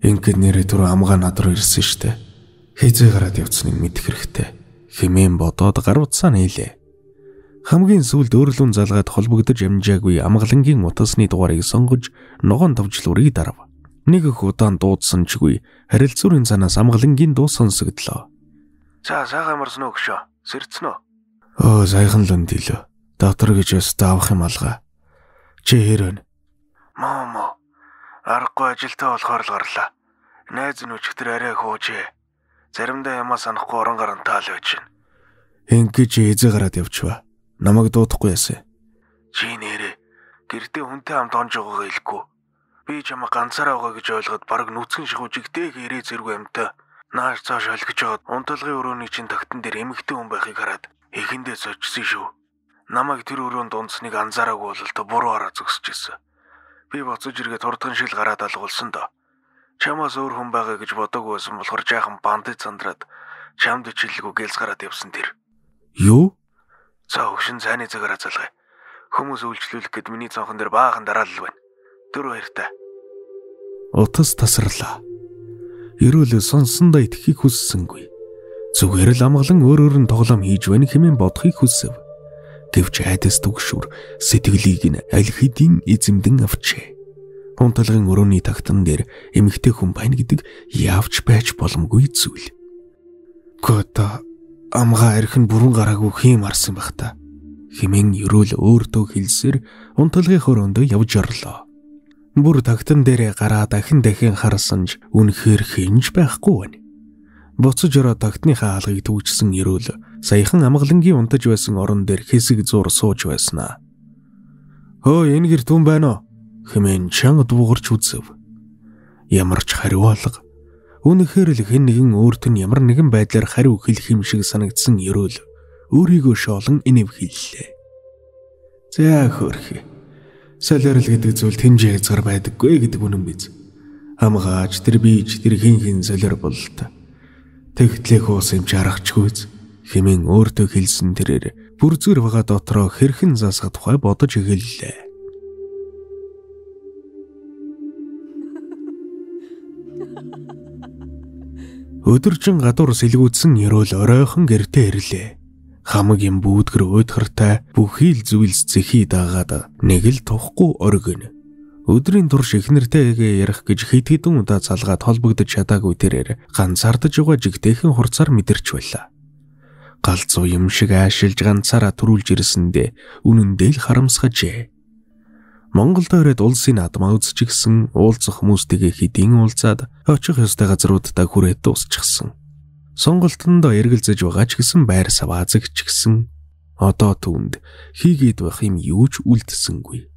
[SPEAKER 2] ингээд нэрээ түрүү амгаа над руу ирсэн штэ. Хэзээ гараад явцныг мэдэх хэрэгтэй хэмээн бодоод гар утсаа нээлээ. Хамгийн сүүлд өөрлөн залгаад холбогдож амжаагүй амгалангийн утасны дугаарыг сонгож ногоон товчлуурыг дарав. Нэг их удаан дуудсан чгүй харилцуурын цаанаас амгалангийн дуу сонсогдлоо. За сайхан амарсан уу гшөө? Сэрцэн үү? Өө саяхан л өндөлөө. Дотор гэж өстө авах юм алга. Чи хэр вэ? Моо. Аргагүй ажилтаа болохоор л гарлаа. Найз нь өчигдөр арай хуужээ. Заримдаа ямаа санахгүй орон гарантаа л байж байна. Ингэж эзэ гараад явчихва. Намайг дуудахгүй яасан. Чи нэрээ Гэртээ хүнтэй хамт онж байгаагаа хэлэхгүй. Би чамайг ганцаараа байгаа гэж ойлгоод бараг нүцгэн шихүү жигтэйг ирээ зэргүй амтай. Нааш цааш алхиж байгаад унталгын өрөөний чинь тагтан дээр эмэгтэй хүн байхыг хараад эхэндээ сочсон шүү. Намайг тэр өрөөнд унтсныг анзаараагүй бололтой буруу хараа зогсож ирсэн. Би буцаж эргээд хурдхан шил гараад алгуулсан доо. Чамаас өөр хүн байгаа гэж бодоогүй байсан болохоор жаахан бандаж сандраад чамд чиллгүй гэлс гараад явсан тэр. Юу? За өгшин цайны цагаараа залгая. Хүмүүс үйлчлүүлэх гээд миний цонхон дээр баахан дараалал байна. Түр баяртай. Утас тасарлаа. Ерөөл сонсондоо итгэхийг хүссэнгүй. Зүгээр л амгалан өөр өөр нь тоглоом хийж байна хэмээн бодохыг хүсэв. Гэвч айдас түгшүр сэтгэлийг нь аль хэдийн эзэмдэн авчээ. Унталгын өрөөний тагтан дээр эмэгтэй хүн байна гэдэг явж байж боломгүй зүйл. Гото амгаа арх нь бүрэн гараагүй хийм арсан байх та. Хэмээн ерөөл өөртөө хэлсээр унталгын өрөөндөө явж орлоо. Бүр тагтан дээрээ гараа дахин дахин харсан ч үнэхээр хинж байхгүй байна. Буцаж ороо тагтныхаа хаалгыг түгжсэн ерөөл саяхан амгалангийн унтаж байсан орон дээр хэсэг зур сууж байснаа. "Хөө энэ гэр түн байна уу?" хэмээн чанга дуугарч үзэв. Ямар ч хариу алга. Үнэхээр л хэн нэгэн өөрт нь ямар нэгэн байдлаар хариу хэлэх юм шиг санагдсан ерөөл өөрийгөө шоолон инэв хэллээ. За хөөрхий. Солиорл гэдэг зүйл тэнжээ хязгаар байдаггүй гэдэг үнэн биз. Амгаач тэр бийж тэр хин хин солиор бололтой. Тэгтлэх уус юм чарахчгүй хэмээн өөртөө хэлсэн тэрээр бүр зүр байгаа дотроо хэрхэн засах тухай бодож эхэллээ. Өдөржин гадуур сэлгүүдсэн ерөөл оройхон гэртээ ирлээ. Хамаг юм бүүдгэр уйдгартай бүхий л зүйлс зэхий дагаад нэг л тухгүй оргино. Өдрийн турш эхнэртэйгээ ярих гэж хэд хэдэн удаа залгаад холбогдож чадаагүй тэрээр ганцаардаж байгаа жигтэйхэн хурцаар мэдэрч байлаа. Галзуу юм шиг аашилж ганцаараа төрүүлж ирсэндээ үнэндээ л харамсгажээ. Монголд өрөөд улсын наадмаа үзчихсэн уулзах хүмүүстэйгээ хэдийн уулзаад очих ёстой газруудаа хүрээд дуусчихсан. Сонголтонд эргэлзэж байгаа ч гэсэн байр саваа зэгчихсэн. Одоо түүнд хийгээд байх юм юу ч үлдсэнгүй.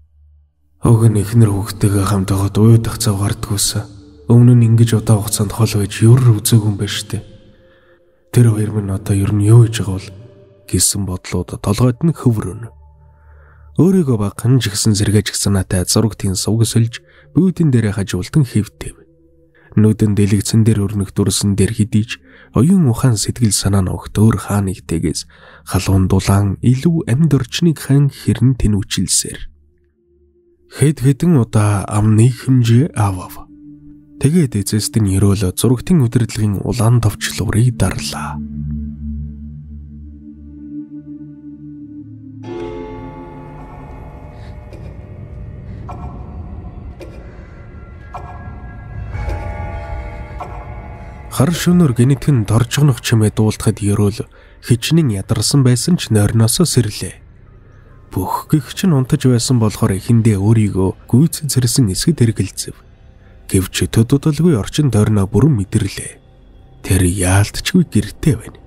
[SPEAKER 2] Уг нь эхнэр хүүхдтэйгээ хамт байгаад уйдах цав гардгүйсэн. Өмнө нь ингэж удаан хугацаанд хол байж ер үзээгүй юм байна штэ. Тэр хоёр минь одоо ер нь юу хийж байгаа бол гэсэн бодлууд толгойд нь хөврөнө. Өөрийгөө багхан ч гэсэн сэргээж санаатай зурагтын сувг сольж бүүдэн дээрээ хажуултан хэвтэв. Нүдэн дэлгэцэн дээр өрнөх дүрсэн дээр хэдий ч оюун ухаан сэтгэл санаа нь огт өөр хаа нэгтэйгээс халуун дулаан илүү амьд орчныг хан хэрэн тэнүүчилсээр. Хэд хэдэн удаа амны хэмжээ авав. Тэгээд эцэст нь ерөөл зурагтын удирдлагын улаан товчлуурыг дарлаа. Хар шөнөөр гинэтхэн торжгонох чимээ дуулдахад ерөөл хичнээн ядарсан байсан ч нойрноосоо сэрлээ. Бүх гихч нь унтаж байсан болохоор эхэндээ өөрийгөө гүйцэн сэрсэн эсгэд эргэлзэв. Гэвч төдөлгүй орчин тойрноо бүрэн мэдэрлээ. Тэр яалтчгүй гэртээ байна.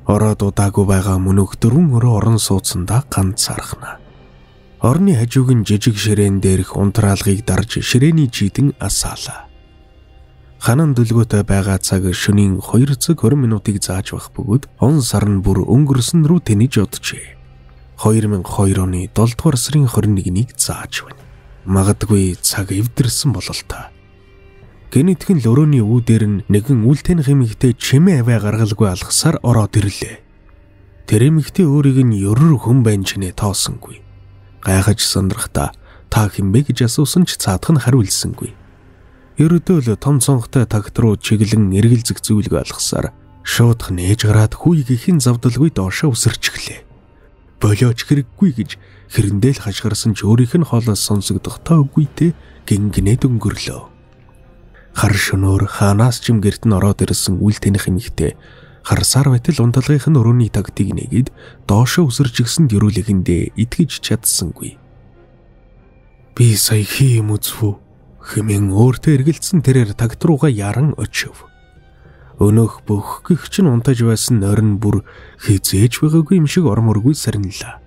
[SPEAKER 2] Ороод удаагүй байгаа мөнөөх дөрвөн өрөө орон сууцсандаа ганцаархна. Орны хажууг нь жижиг ширээн дээрх унтраалгыг дарж ширээний жидэн асаалаа. Ханан дүлгөөтэй байгаа цаг шөнийн 2 цаг 20 минутыг зааж байх бөгөөд он сар нь бүр өнгөрсөн рүү тэнэж оджээ. 2002 оны 7 дугаар сарын 21-нийг зааж байна. Магадгүй цаг эвдэрсэн бололтой. Гэнэтхэн л өрөөний үүдээр дээр нь нэгэн үл таних эмэгтэй чимээ аваа гаргалгүй алхасаар ороод ирлээ. Тэр эмэгтэй өөрийг нь ерөр хүн байна ч нэ тоосонгүй. Гайхаж сандрахтаа та хэн бэ гэж асуусан ч цаадах нь хариулсангүй. Ерөөдөө л том цонхтой тагт руу чиглэн эргэлзэх зүйлгүй алхасаар шуудах нээж гараад хүүйгийнхэн завдалгүй доошоо үсэрчихлээ. Болооч хэрэггүй гэж хэрэндээ л хашгирсан ч өөрийнх нь хоолоос сонсогдох тоо үгүйтэй гингнээд өнгөрлөө. Хар шөнөөр хаанаас ч юм гэрт нь ороод ирсэн үл таних эмэгтэй харсаар байтал унталгынх нь өрөөний тагтыг нэгэд доошоо үсэрч гисэн дөрүүлэхэндээ итгэж чадсангүй. Би сая хий юм үзв үү? Хэмээн өөртөө эргэлзсэн тэрээр тагт руугаа яран очив. Өнөөх бүх гихч нь унтаж байсан нойрон бүр хизээж байгаагүй юм шиг орморгүй сарнилаа.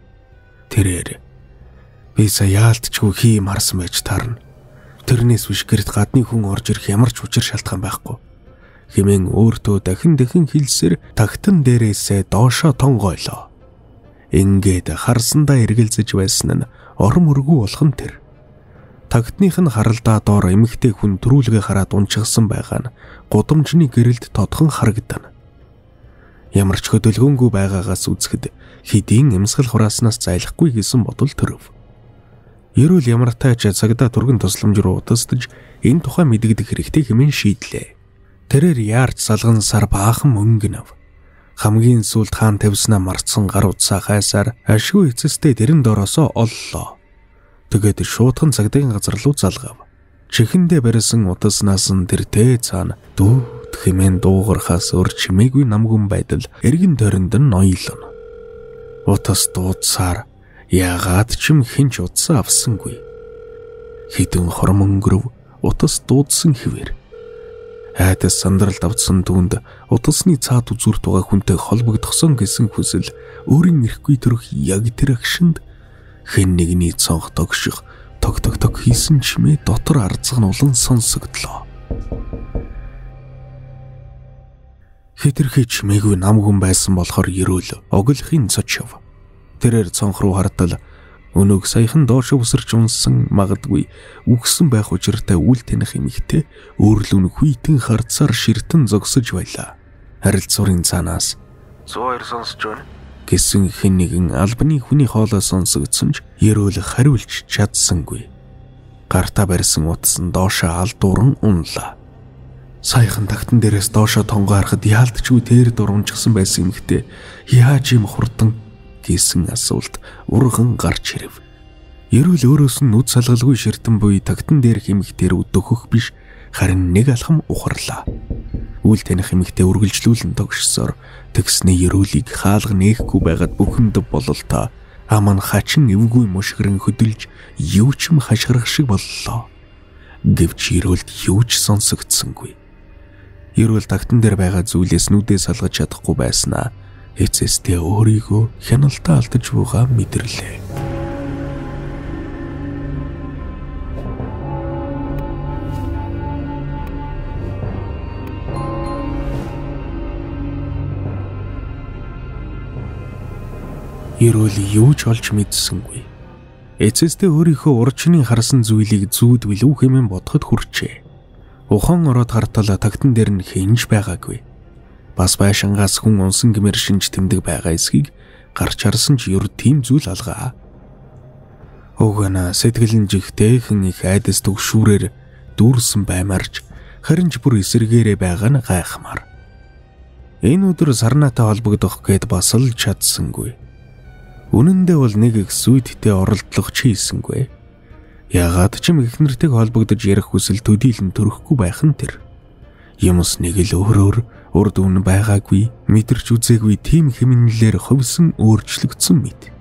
[SPEAKER 2] Тэрээр Би сая яалтчгүй хийм харсан байж таарна. Тэрнээс биш гэрт гадны хүн орж ирэх ямар ч учир шалтгаан байхгүй. Хэмээн өөртөө дахин дахин хэлсээр тагтан дээрээсээ доошоо тонгойлоо. Ингээд харсандаа эргэлзэж байсан нь ором өргүү болох нь тэр. Тагтных нь харалдаа доор эмэгтэй хүн төрүүлгээ хараад унчихсан байгаа нь гудамжны гэрэлд тодхон харагдана. Ямар ч хөдөлгөөнгүй байгаагаас үзэхэд хэдийн эмсгэл хурааснаас зайлахгүй гэсэн бодол төрөв. Ерөөл ямартай ч цагдаа түргэн тусламж руу утасдаж энэ тухай мэдэгдэх хэрэгтэй хэмээн шийдлээ. Тэрээр яарч салган сар баахан мөнгөнөв. Хамгийн сүүлд хаан тавьснаа мартсан гар утсаа хайсаар ашгүй эцэстээ тэрэн доороосоо оллоо. Тэгээд шуудхан цагдаагийн газар руу залгав. Чихэндээ барьсан утаснаас нь тэртээ цаана дүүд хэмээн дуугархаас өөр чимээгүй намгүн байдал эргэн тойронд нь ноёлно. Утас дуудсаар яагаад ч юм хэн ч утсаа авсангүй. Хэдэн хором өнгөрөв утас дуудсан хэвээр. Айдас сандралд авдсан түүнд утасны цаад үзүүрт байгаа хүнтэй холбогдосон гэсэн хүсэл өөрийн эрэхгүй төрөх яг тэр агшинд хэн нэгний цонх тогших тог тог тог хийсэн чимээ дотор арцган улан сонсогдлоо. Хэтэрхий чимээгүй намгүн байсан болохоор ерөөл оглохын цочив. Тэрээр цонх руу хартал өнөг саяхан доош өсөрч унсан магадгүй үгсэн байх учиртай үл таних эмэгтэй өөрлөн хүйтэн харцаар ширтэн зогсож байлаа. Харилцуурын цаанаас
[SPEAKER 1] 102 сонсож байна
[SPEAKER 2] гэсэн хэн нэгэн албаны хүний хоолой сонсогдсон ч ерөөл хариулж чадсангүй. Гартаа барьсан утас нь доошоо алдууран унлаа. Саяхан тагтан дээрээс доошоо тонгоо харахад яалтчгүй тэр дурамжсан байсан эмэгтэй яаж юм хурдан гэсэн асуулт урган гарч ирэв. Ерөөл өөрөөс нь нүд салгалгүй ширтэн буй тагтан дээрх эмэгтэй рүү дөхөх биш харин нэг алхам ухарлаа. Үл таних эмэгтэй үргэлжлүүлэн тогшсоор тэгсний ерөөлийг хаалга нээхгүй байгаад бухимд бололтоо ам нь хачин эвгүй мушгиран хөдөлж юу ч юм хашгирах шиг боллоо. Гэвч ерөөлд юу ч сонсогдсонгүй. Ерөөл тагтан дээр байгаа зүйлээс нүдээ салгаж чадахгүй байснаа эцэстээ өөрийгөө хяналтаа алдаж буйгаа мэдэрлээ. Ерөөл юу ч олж мэдсэнгүй. Эцэстээ өөрийнхөө урчны харсан зүйлийг зүүд билүү хэмээн бодоход хүрчээ. Ухан ороод хартал тагтан дээр нь хинж байгаагүй. Бас байшингаас хүн унсан гэмээр шинж тэмдэг байгаа эсхийг гарч харсан ч ер тийм зүйл алгаа. Уг нь сэтгэл нь жигтэйхэн их айдас төгшүүрээр дүүрсэн баймаарч харин ч бүр эсэргээрээ байгаа нь гайхмаар. Энэ өдөр сарнаатай холбогдох гээд бас л чадсангүй. Үнэн дээр бол нэг их сүйдтэй оролдлого ч хийсэнгүй. Яагаад ч юм их нэртэйг холбогдож ярих хүсэл төдийлөн төрөхгүй байх нь тэр. Юмс нэг л өөрөөр урд өмнө байгаагүй, мэдэрч үзээгүй тийм хэмнэлээр ховсон өөрчлөгдсөн мэт.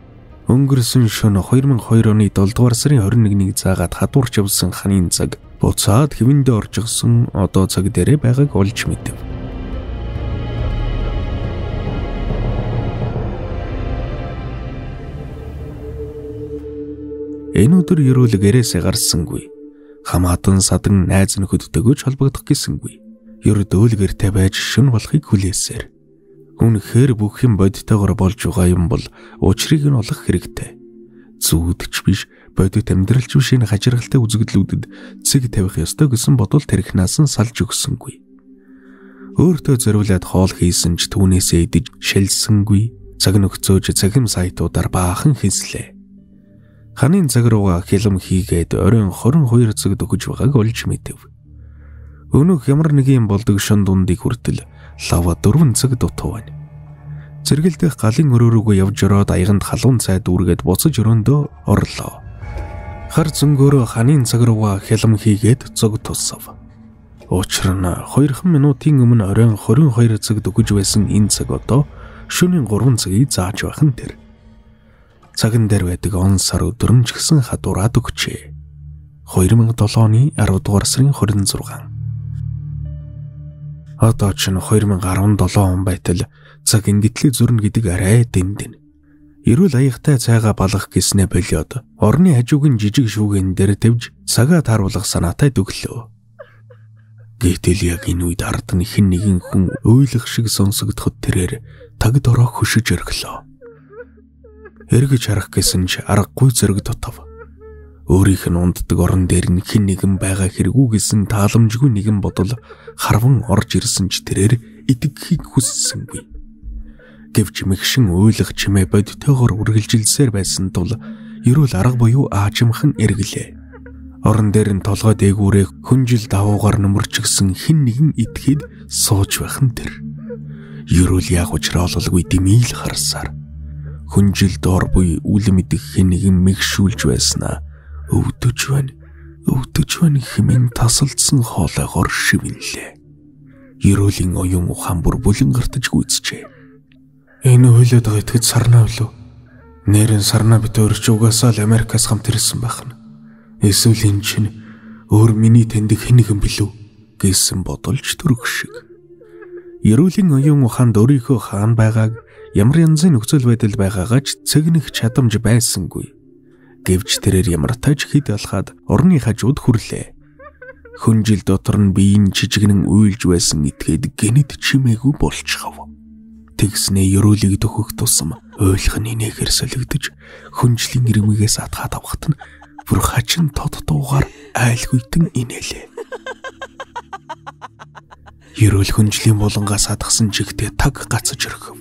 [SPEAKER 2] Өнгөрсөн шөнө 2002 оны 7 дугаар сарын 21-ний заагаад хадуурч явсан ханын цаг буцаад хэвэндээ орчихсон одоо цаг дээрээ байгааг олж мэдэв. Энэ өдөр ерөөл гэрээсээ гарсангүй. Хамаатан садан найз нөхөдтэйгөө ч холбогдох гэсэнгүй. Ердөө л гэртээ байж шөнө болохыг хүлээсээр. Үнэхээр бүх юм бодитойгоор болж байгаа юм бол учрыг нь олох хэрэгтэй. Зүүдч биш, бодит амьдралч биш энэ хажиргалтай үзэгдлүүдэд цэг тавих ёстой гэсэн бодол тэрхнаас нь салж өгсөнгүй. Өөртөө зориулаад хоол хийсэн ч түүнээсээ идэж шилсэнгүй. Цаг нөхцөөж цахим сайтуудаар баахан хийслээ. Ханын цаг руугаа хилэм хийгээд оройн 22 цаг дөхөж байгааг олж мэдэв. Өнөөх ямар нэгэн болдог шон дундыг хүртэл лава 4 цаг дутуу байна. Зэргэлдэх галын өрөө рүүгээ явж ороод аяганд халуун цай дүүргээд буцаж өрөөндөө орлоо. Хар зөнгөөрөө ханын цаг руугаа хялам хийгээд зог тусав. Учир нь 2 минутын өмнө оройн 22 цаг дөхөж байсан энэ цаг одоо шөнийн 3 цагийг зааж байх нь тэр. Цаган дээр байдаг он сар өдөр нь ч гэсэн хадуураад өгчээ. 2007 оны 10 дугаар сарын 26. Одоо ч 2017 он байтал цаг ингэтлээ зүрнэ гэдэг арай дэндэн. Эрүүл аягтай цайгаа балгах гэснээ болиод орны хажуугийн жижиг шүүгэн дээр тавьж цагаа тааруулах санаатай дөглөө. Гэтэл яг энэ үед ард нь хэн нэгэн хүн уйлах шиг сонсогдоход тэрээр таг дороо хөшөж өрглөө. Эргэж харах гэсэн ч аргагүй зэрэг дутав. Өөрийнх нь унддаг орон дээр нь хэн нэгэн байгаа хэрэгүү гэсэн тааламжгүй нэгэн бодол харван орж ирсэн ч тэрээр итгэхийг хүссэнгүй. Гэвч мэгшин уйлах чимээ бодтойгоор үргэлжилсээр байсан тул эрүүл арга буюу аажимхан эргэлээ. Орон дээр нь толгой дээгүүрээ хүнжил давуугаар нөмөрчгсөн хэн нэгэн итгэхэд сууж байх нь тэр. Ерөөл яг учраа ололгүй димийл харсаар хүнжил доор буй үл мэдэх хэн нэгэн мэгшүүлж байснаа өвдөж байна, өвдөж байна хэмээн тасалдсан хоолойгоор шивэнлээ. Ерөөлийн оюун ухаан бүр бүлэн гартаж гүйцжээ.
[SPEAKER 4] Энэ уйлаад байгаа итгэж сарнаа билүү? Нэрэн сарнаа бит өөр чи угаасаа л Америкаас хамт ирсэн байх нь. Эсвэл энэ чинь өөр миний таньдаг хэн нэгэн билүү гэсэн бодолж төрөх шиг.
[SPEAKER 2] Ерөөлийн оюун ухаанд өөрийнхөө хаан байгааг ямар янзын нөхцөл байдал байгаагаа ч цэгнэх чадамж байсангүй. Гэвч тэрээр ямар тач хэд алхаад орны хажууд хүрлээ. Хүнжил дотор нь биеийн чижигнэн уйлж байсан итгээд гэнэт чимээгүй болчихов. Тэгснээ ерөөлийг дөхөх тусам уйлах нь инээхээр солигдож хүнжлийн ирмэгээс атгаад авахт нь бүр хачин тод дуугаар айлгүйтэн инээлээ. Ерөөл хүнжлийн булангаас адгсан чигтээ таг гацаж өрхөв.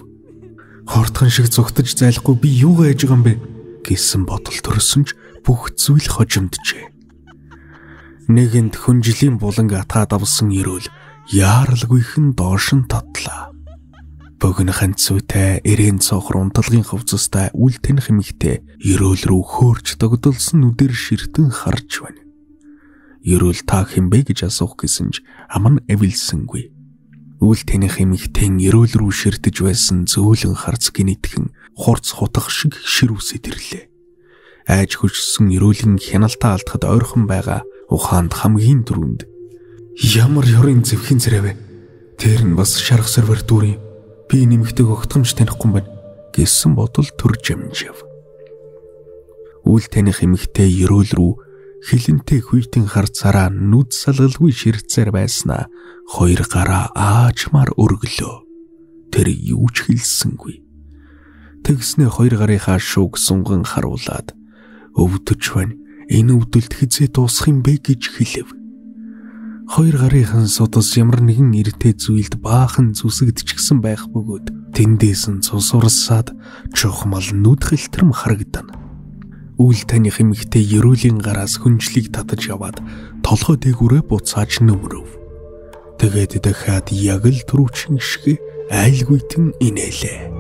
[SPEAKER 4] Хортхон шиг зүгтэж зайлахгүй би юугаа хийж байгаа юм бэ
[SPEAKER 2] гэсэн бодол төрсөн ч бүх зүйл хожимджээ. Нэгэнд хүнжлийн буланг атгаад авсан ерөөл яаралгүйхэн доош нь татлаа. Богино ханцуутай, эрээн цоохор унталгын хувцастай үл таних эмэгтэй ерөөл рүү хөөрч догдолсон нүдээр ширтэн харж байна. Ерөөл та хэн бэ гэж асуух гэсэн ч ам нь эвэлсэнгүй. Үл таних эмэгтэй ерөөл рүү ширтэж байсан зөөлөн харц гинэтхэн хурц хутах шиг ширүүсэд ирлээ. Айж хөшсөн ерөөлийн хяналтаа алдахад ойрхон байгаа ухаанд хамгийн түрүүнд
[SPEAKER 4] ямар ёрын зэвхийн царай вэ? Тэр нь бас шарах сэрвэр дүүр юм. Би нэмэгтэйг огтхомж танихгүй байна
[SPEAKER 2] гэсэн бодол төрж амжив. Үл таних эмэгтэй ерөөл рүү хилэнтэй хүйтэн харцаараа нүд салгалгүй ширтсээр байснаа хоёр гараа аажмаар өргөлөө. Тэр юу ч хэлсэнгүй. Тэгснээ хоёр гарынхаа шүүг сунган харуулад өвдөж байна. Энэ өвдөлт хизээ дуусах юм бэ гэж хэлэв. Хоёр гарынхан судас ямар нэгэн эртэй зүйлд баахан зүсэгдчихсэн байх бөгөөд тэндээс нь цус урсаад чухмал нүд хилтрэм харагдана. Үл таних эмэгтэй ерөөлийн гараас хүнжлийг татаж яваад толгой дээгүүрээ буцааж нөмрөв. Тэгээд дахиад яг л түрүүчин шиг айлгүйтэн инээлээ.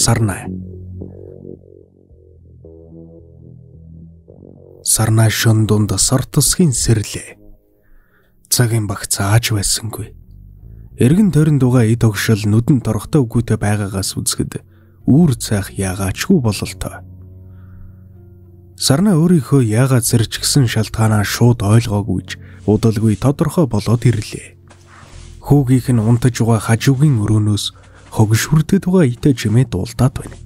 [SPEAKER 2] Сарнай. Сарнай шөн дунд сор тусгийн сэрлээ. Цагийн багц ааж байсангүй. Эргэн тойрон дугаа эд огшол нүдэн торохтой үгүйтэй байгаагаас үзэхэд үүр цайх яагаачгүй бололтой. Сарнай өөрийнхөө яагаад сэрчгсэн шалтгаанаа шууд ойлгоогүйж удалгүй тодорхой болоод ирлээ. Хүүгийнх нь унтаж байгаа хажуугийн өрөөнөөс хогшүрдэд байгаа итэй чимээ дуулдаад байна.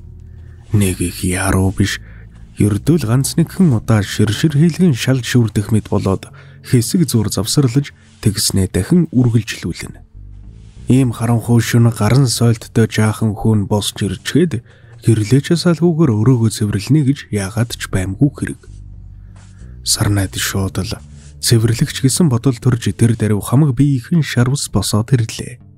[SPEAKER 2] Нэг их яруу биш, ердөөл ганц нэгхэн удаа ширшир хийлгэн шал шүрдэх мэт болоод хэсэг зур завсарлаж тэгснээ дахин үргэлжлүүлнэ. Ийм харанхуй шөнө гарын сойлттой жаахан хөөн босч ирчгээд гэрлээч салгүйгээр өрөөгөө цэвэрлэнэ гэж яагаад ч баймгүй хэрэг. Сарнайд шууд л цэвэрлэгч гэсэн бодол төрж тэр даруй хамаг биеийнхэн шарвс босоод ирлээ.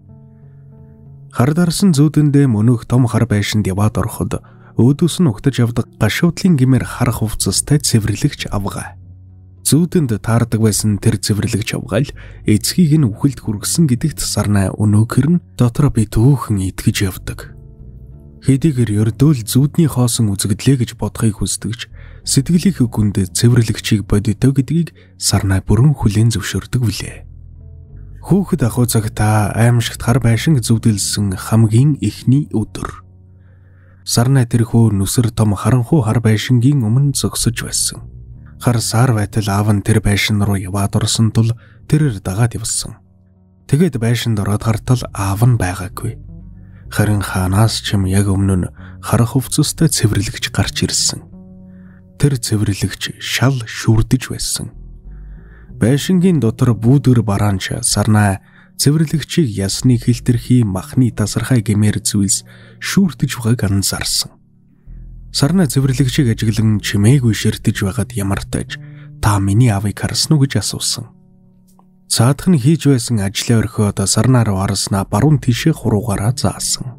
[SPEAKER 2] Хар дарсан зүүдэндээ мөнөөх том хар байшинд яваад ороход өөдөөс нь угтаж явдаг гашуудлын гимээр харах хувцастай цэвэрлэгч авгаа. Зүүдэнд таардаг байсан тэр цэвэрлэгч авгаал эцгийг нь үхэлд хүргэсэн гэдэгт Сарнай өнөөхөр нь дотроо би түүхэн итгэж явдаг. Хэдийгээр ердөөл зүүдний хоосон үзэгдлээ гэж бодохыг хүсдэгч сэтгэлийнх гүнд цэвэрлэгчийг бодитоо гэдгийг Сарнай бүрэн хүлээн зөвшөөрдөг билээ. Хүүхэд ахуй цагтаа аимшигт хар байшинг зүудэлсэн хамгийн эхний өдөр. Сарнай тэрхүү нүсэр том харанхуй хар байшингийн өмнө зогсож байсан. Хар сар байтал аав нь тэр байшин руу яваад орсон тул тэрээр дагаад явсан. Тэгээд байшинд ороод гартал аав нь байгаагүй. Харин хаанаас ч юм яг өмнө нь хар хувцастай цэвэрлэгч гарч ирсэн. Тэр цэвэрлэгч шал шүрдэж байсан. Байшингийн дотор бүүдэр бараанч Сарнай цэвэрлэгчийг ясны хилтерхий махны тасархай гэмээр зүйлс шүүртэж байгааг анзаарсан. Сарнай цэвэрлэгчийг ажиглан чимээгүй ширтэж байгаад ямартайж та миний аавыг харсан уу гэж асуусан. Цаадах нь хийж байсан ажлаа орхиод Сарнай руу харснаа баруун тишээ хуруугаараа заасан.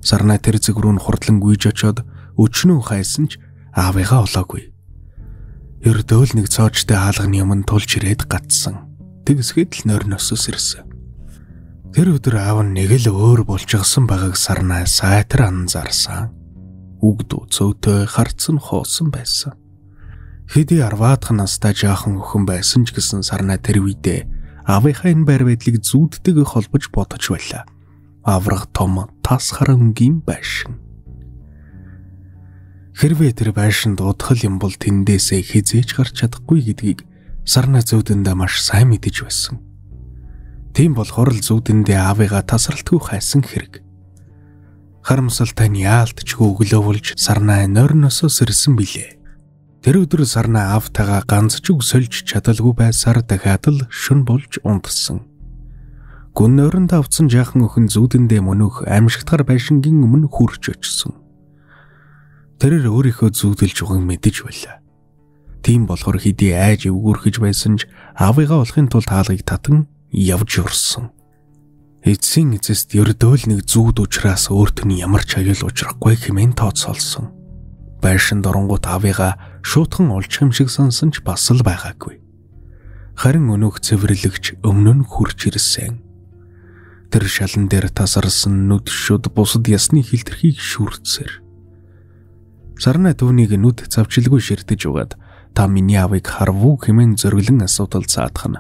[SPEAKER 2] Сарнай тэр зүг рүү нь хурдлан гүйж очиод өчнөө хайсан ч аавыгаа олоогүй. Ердөөл нэг цоожтой хаалганы өмнө тулж ирээд гатсан. Тэгсгээд л нойрносоос ирсэн. Тэр өдөр аав нь нэг л өөр болчихсон байгааг Сарнай сайтар анзаарсан. Үг дүү цөөтэй харц нь хоосон байсан. Хэдий 10-аад настай жаахан өхөн байсан ч гэсэн Сарнай тэр үедээ аавынхаа энэ байр байдлыг зүүдтэйгээ холбож бодож байлаа. Авраг том тас хар өнгийн байшин. Хэрвээ тэр байшинд удах юм бол тэндээсээ хизээж гарч чадахгүй гэдгийг Сарнай зүүдэндээ маш сайн мэдэж байсан. Тийм болохоор л зүүдэндээ аавыгаа тасралтгүй хайсан хэрэг. Харамсалтай нь яалтчгүй өглөө болж Сарнай нойрносоо сэрсэн билээ. Тэр өдөр Сарнай аавтайгаа ганц ч үг сольж чадалгүй байсаар дахиад л шөн болж унтсан. Гүн нойронд авцсан жаахан өхөн зүүдэндээ мөнөөх аимшигтгар байшингийн өмнө хүрч очсон. Тэрээр өөрийнхөө зүүдэлж байгааг мэдэж байлаа. Тийм болохоор хэдий айж эвгүүрхэж байсан ч аавыгаа олохын тулд хаалгыг татан явж урсан. Эцсийн эцэст ердөөл нэг зүүд учраас өөрт нь ямар ч аюул учрахгүй хэмээн тооцоолсон. Байшинд оронгууд аавыгаа шуутхан олчих юм шиг сансан ч бас л байгаагүй. Харин өнөөх цэвэрлэгч өмнө нь хүрч ирсэн. Тэр шалан дээр тасарсан нүд шүд бусад ясны хилтерхийг шүртсэр. Сарнай түүнийг нүд цавчилгүй ширтэж угаад та миний аавыг харвуу хэмээн зөриглөн асуудал заадах нь.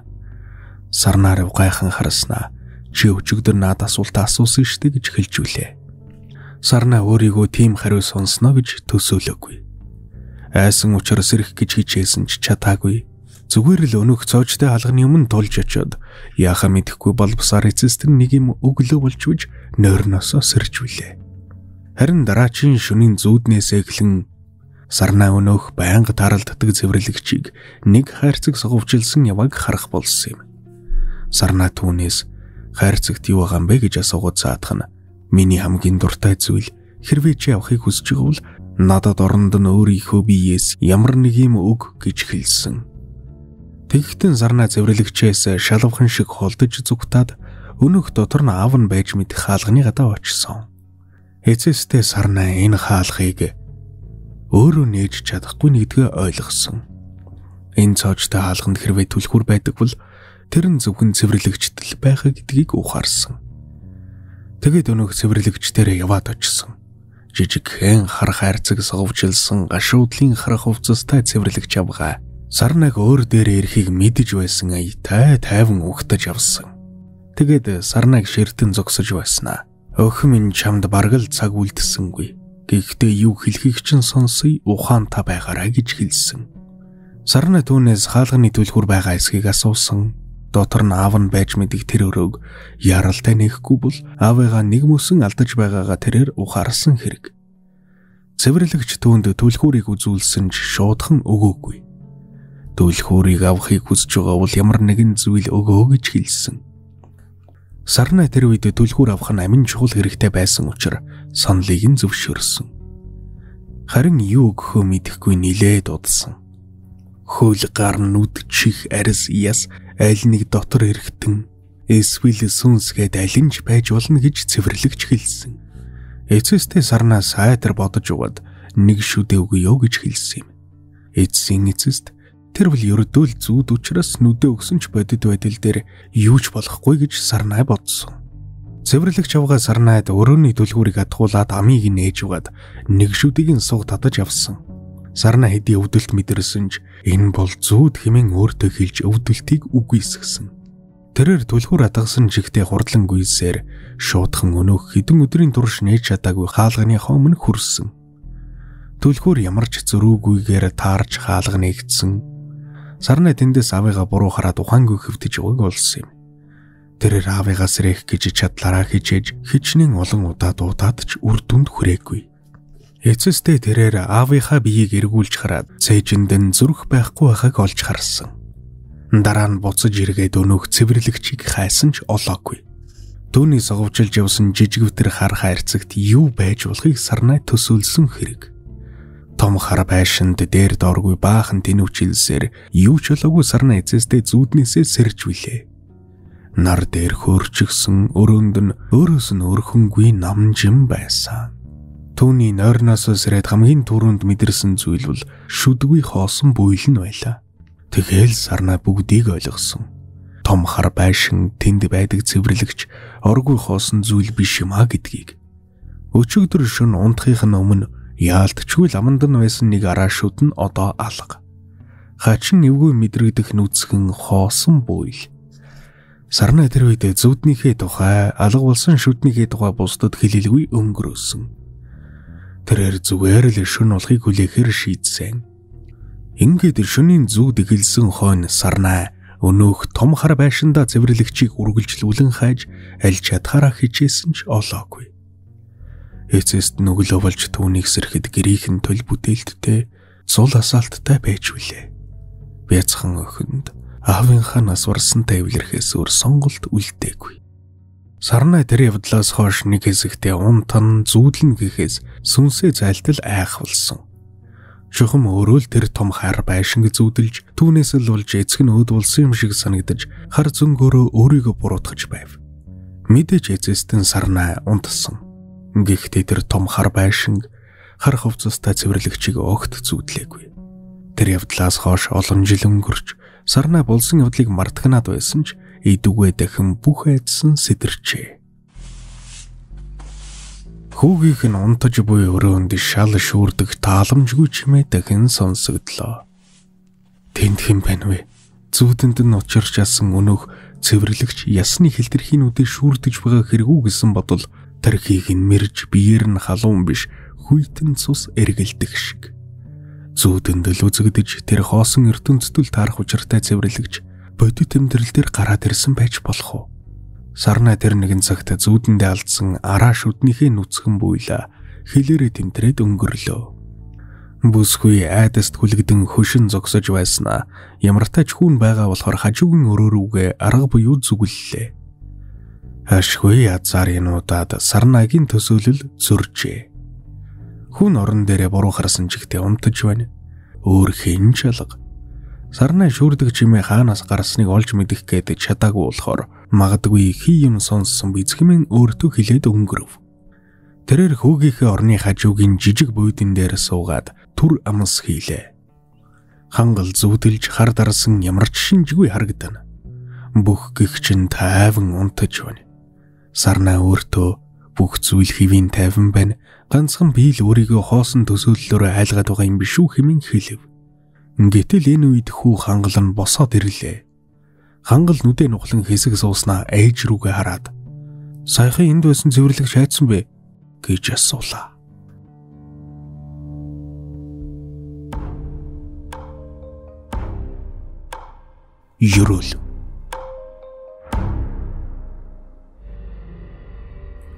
[SPEAKER 2] Сарнаар гайхан харснаа чи өчигдөр наад асуултаа асуусан штэ гэж хэлж үлээ. Сарнай өөрийгөө тийм хариу сонсно гэж төсөөлөөгүй. Айсан учир сэрэх гэж хичээсэн ч чадаагүй. Зүгээр л өнөөх цоожтой хаалганы өмнө тулж очиод яхаа мэдэхгүй болбосоор эцэст нь нэг юм өглөө болж үж нойрносоо сэрж үлээ. Харин дараачийн шөнийн зүүднээс эхлэн Сарнай өнөөх байнга таралддаг цэвэрлэгчийг нэг хайрцаг суговчилсан явааг харах болсон юм. Сарнай түүнээс хайрцагт юу байгаа юм бэ гэж асуугаад заадах нь миний хамгийн дуртай зүйл хэрвээ чи авахыг хүсэж байгаа бол надад оронд нь өөрийнхөө биеэс ямар нэг юм өг гэж хэлсэн. Тэгэхдээ Сарнай цэвэрлэгчээс шалавхан шиг холдож зүгтаад өнөөх дотор нь аав нь байж мэдэх хаалганы гадаа очсон. Эцэстээ Сарнай энэ хаалгыг өөрөө нээж чадахгүй нэгдгээ ойлгосон. Энэ цоожтой хаалганд хэрвээ түлхүүр байдаг бол тэр нь зөвхөн цэвэрлэгчд л байгаа гэдгийг ухаарсан. Тэгээд өнөөх цэвэрлэгчдэрээ яваад очсон. Жижигхэн хар хайрцаг суговчилсан гашуудлын хар хувцастай цэвэрлэгч авгаа. Сарнайг өөр дээр ирэхийг мэдэж байсан аятай тайван угтаж авсан. Тэгээд Сарнайг ширтэн зогсож байснаа. Охин минь чамд бараг л цаг үлдсэнгүй. Гэхдээ юу хэлхийг чинь сонсъё, ухаантай байгаарай гэж хэлсэн. Сарнай түүнээс хаалганы түлхүүр байгаа эсхийг асуусан. Дотор нь аав нь байж мэдих тэр өрөөг яралтай нэхгүй бол аавыгаа нэг мөсөн алдаж байгаагаа тэрээр ухаарсан хэрэг. Цэвэрлэгч түүнд түлхүүрийг үзүүлсэн ч шуудхан өгөөгүй. Түлхүүрийг авахыг хүсэж байгаа бол ямар нэгэн зүйл өгөө гэж хэлсэн. Сарнай тэр үед түлхүүр авах нь амин чухал хэрэгтэй байсан учраас саналыг нь зөвшөөрсөн. Харин юу өгөхөө мэдэхгүй нилээд удсан. Хөл гар нүд чих арьс яс аль нэг дотор эрэхтэн эсвэл сүнсгээд аль нь ч байж болно гэж цэвэрлэгч хэлсэн. Эцэстээ Сарнай сайтар бодож угаад нэг шүдэ өгье гэж хэлсэн юм. Эцсийн эцэст тэр бол ердөө л зүүд учраас нүдэ өгсөн ч бодит байдал дээр юу ч болохгүй гэж Сарнай бодсон. Цэвэрлэгч авгаа Сарнайд өрөөний түлхүүрийг атгуулад амийг нээж угаад нэг шүдийг нь суг татаж авсан. Сарнай хэдий өвдөлт мэдэрсэн ч энэ бол зүүд хэмээн өөртөө хэлж өвдөлтийг үгүйсгэсэн. Тэрээр түлхүүр атгасан жигтэй хурдлан гүйсээр шуудхан өнөөх хэдэн өдрийн турш нээж чадаагүй хаалганыхоо өмнө хүрсэн. Түлхүүр ямар ч зөрүүгүйгээр таарч хаалга нээгдсэн. Сарнай тэндээс аавыгаа буруу хараад ухаангүй хэвтэж байгааг олсон юм. Тэрээр аавыгаа сэрэх гэж чадлаараа хичээж хичнээн олон удаа дуудаад ч үр дүнд хүрээгүй. Эцэстээ тэрээр аавынхаа биеийг эргүүлж хараад цээжинд нь зүрх байхгүй байхыг олж харсан. Дараа нь буцаж эргээд өнөөх цэвэрлэгчийг хайсан ч олоогүй. Түүний соговжилж явсан жижигвтер хар хайрцагт юу байж болохыг Сарнай төсөөлсөн хэрэг. Том хар байшинд дээр дооргүй баахан тэнүүчилсээр юу ч болоогүй Сарнай эцэстээ зүүднээсээ сэрж билээ. Нар дээр хөөрчихсөн өрөөнд нь өөрөөс нь өрхөнгүй намжин байсан. Түүний нойрноос сэрээд хамгийн түрүүнд мэдэрсэн зүйл бол шүдгүй хоосон буйл нь байлаа. Тэгэл Сарнай бүгдийг ойлгосон. Том хар байшин тэнд байдаг цэвэрлэгч оргүй хоосон зүйл биш юм а гэдгийг. Өчигдөр шөнө унтахын өмнө яалтчгүй ламанд нь байсан нэг араа шүд нь одоо алга. Хачин эвгүй мэдрэгдэх нүцгэн хоосон буйл. Сарнай тэр үед зүуднийхээ тухай, алга болсон шүднийхээ тухай бусдад хэлэлгүй өнгөрөөсөн. Тэрээр зүгээр л шөнө болохыг хүлээхээр шийдсэн. Ингээд шөнийн зүуд эхэлсэн хойно Сарнай өнөөх том хар байшиндаа цэвэрлэгчийг үргэлжлүүлэн хайж аль чадхаараа хичээсэн ч олоогүй. Эцэст нүглөө болж түүнийг сэрэхэд гэрийнхэн төл бүтээлттэй зул асаалттай байж билээ. Бяцхан охинд аавынхаа нас барсантай эвлэрхээс өөр сонголт үлдээгүй. Сарнай тэр явдлаас хойш нэг хэсэгтээ унтан зүүдлэн гэхээс сүнсээ зайлтал айх болсон. Чухам өөрөө л тэр том хар байшинг зүүдэлж түүнээс л болж эцэг нь өөд болсон юм шиг санагдаж хар зөнгөөрөө өөрийгөө буруутгаж байв. Мэдээж эцэстэн Сарнай унтсан. Гэхдээ тэр том хар байшинг хар хувцастай цэвэрлэгчийг огт зүүдлээгүй. Тэр явдлаас хойш олон жил өнгөрч Сарнай болсон явдлыг мартагнаад байсан ч эдүгээ дахин бүх айдсан сэтэрчээ. Хүүгийнх нь унтаж буй өрөөнд шал шүүрдэх тааламжгүй чимээ дахин сонсогдлоо. Тэнд хэн байна вэ? Зүүдэнд нь учирч асан өнөөх цэвэрлэгч ясны хилтерхийн үдээ шүүрдэж байгаа хэрэгүү гэсэн бодол тархийг нь мэрж биеэр нь халуун биш хүйтэн цус эргэлдэх шиг. Зүүдэнд л үзэгдэж тэр хоосон ертөнцийн таарах учиртай цэвэрлэгч бодит амьдрал дээр гараад ирсэн байж болох уу? Сарнай тэр нэгэн цагт зүүдэндээ алдсан араа шүднийхээ нүцгэн буйлаа хилээрээ тэмтрээд өнгөрлөө. Бүсгүй айдаст хүлэгдэн хөшин зогсож байснаа ямартай ч хүн байгаа болохоор хажуугийн өрөө рүүгээ арга буюу зүгэллээ. Ашгүй язаар януудаад Сарнайгийн төсөөлөл зөржээ. Хүн орон дээрээ буруу харсан чигтээ унтаж байна. Өөр хэн ч алга. Сарнай шүүрдэг чимээ хаанаас гарсныг олж мэдэх гээд чадаагүй болохоор магадгүй хий юм сонссон биз хэмээн өөртөө хэлээд өнгөрөв. Тэрээр хүүгийнхээ орны хажуугийн жижиг буудан дээр суугаад түр амс хийлээ. Хангал зүүдэлж хар дарсан ямар ч шинжгүй харагдана. Бүх гихч нь тайван унтаж байна. Сарнай өөртөө бүх зүйл хэвийн тайван байна. Ганцхан би л өөрийгөө хоосон төсөөллөөр айлгаад байгаа юм биш үү хэмээн хэлэв. Гэтэл энэ үед хүү хангал нь босоод ирлээ. Хангал нүдэ нухлан хэсэг сууснаа ээж рүүгээ хараад "Саяхан энд байсан цэвэрлэгч хайцсан бэ?" гэж асуулаа. Ерөөл.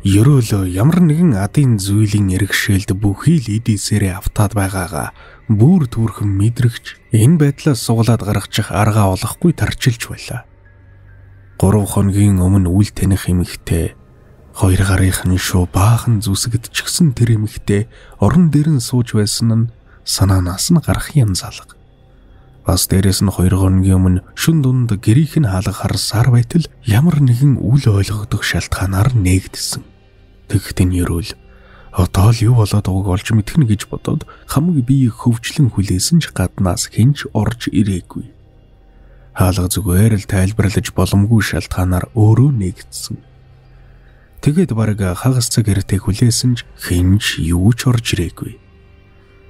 [SPEAKER 2] Ерөөл ямар нэгэн адын зүйлийн эргэшээлд бүхий л эд эсээрээ автаад байгаагаа бүр түүрхэн мэдрэгч энэ байдлаас суглаад гаргачих аргаа олохгүй тарчилж байлаа. 3 хоногийн өмнө үл таних эмэгтэй 2 гарынх нь шуу баахан зүсэгдчихсэн тэр эмэгтэй орон дээр нь сууж байсан нь санаанаас нь гарах янзалга. Бас дээрэс нь 2 хоногийн өмнө шүн дунд гэрийнх нь хаалга харсаар байтал ямар нэгэн үл ойлгогдох шалтгаанаар нээгдсэн. Тэгэхдээ нь ерөөл одоо л юу болоод байгааг олж мэдэх нь гэж бодоод хамаг бие хөвчлэн хүлээсэн ч гаднаас хэн ч орж ирээгүй. Хаалга зүгээр л тайлбарлаж боломгүй шалтгаанаар өөрөө нээгдсэн. Тэгээд бараг хагас цаг эртээ хүлээсэн ч хэн ч юу ч орж ирээгүй.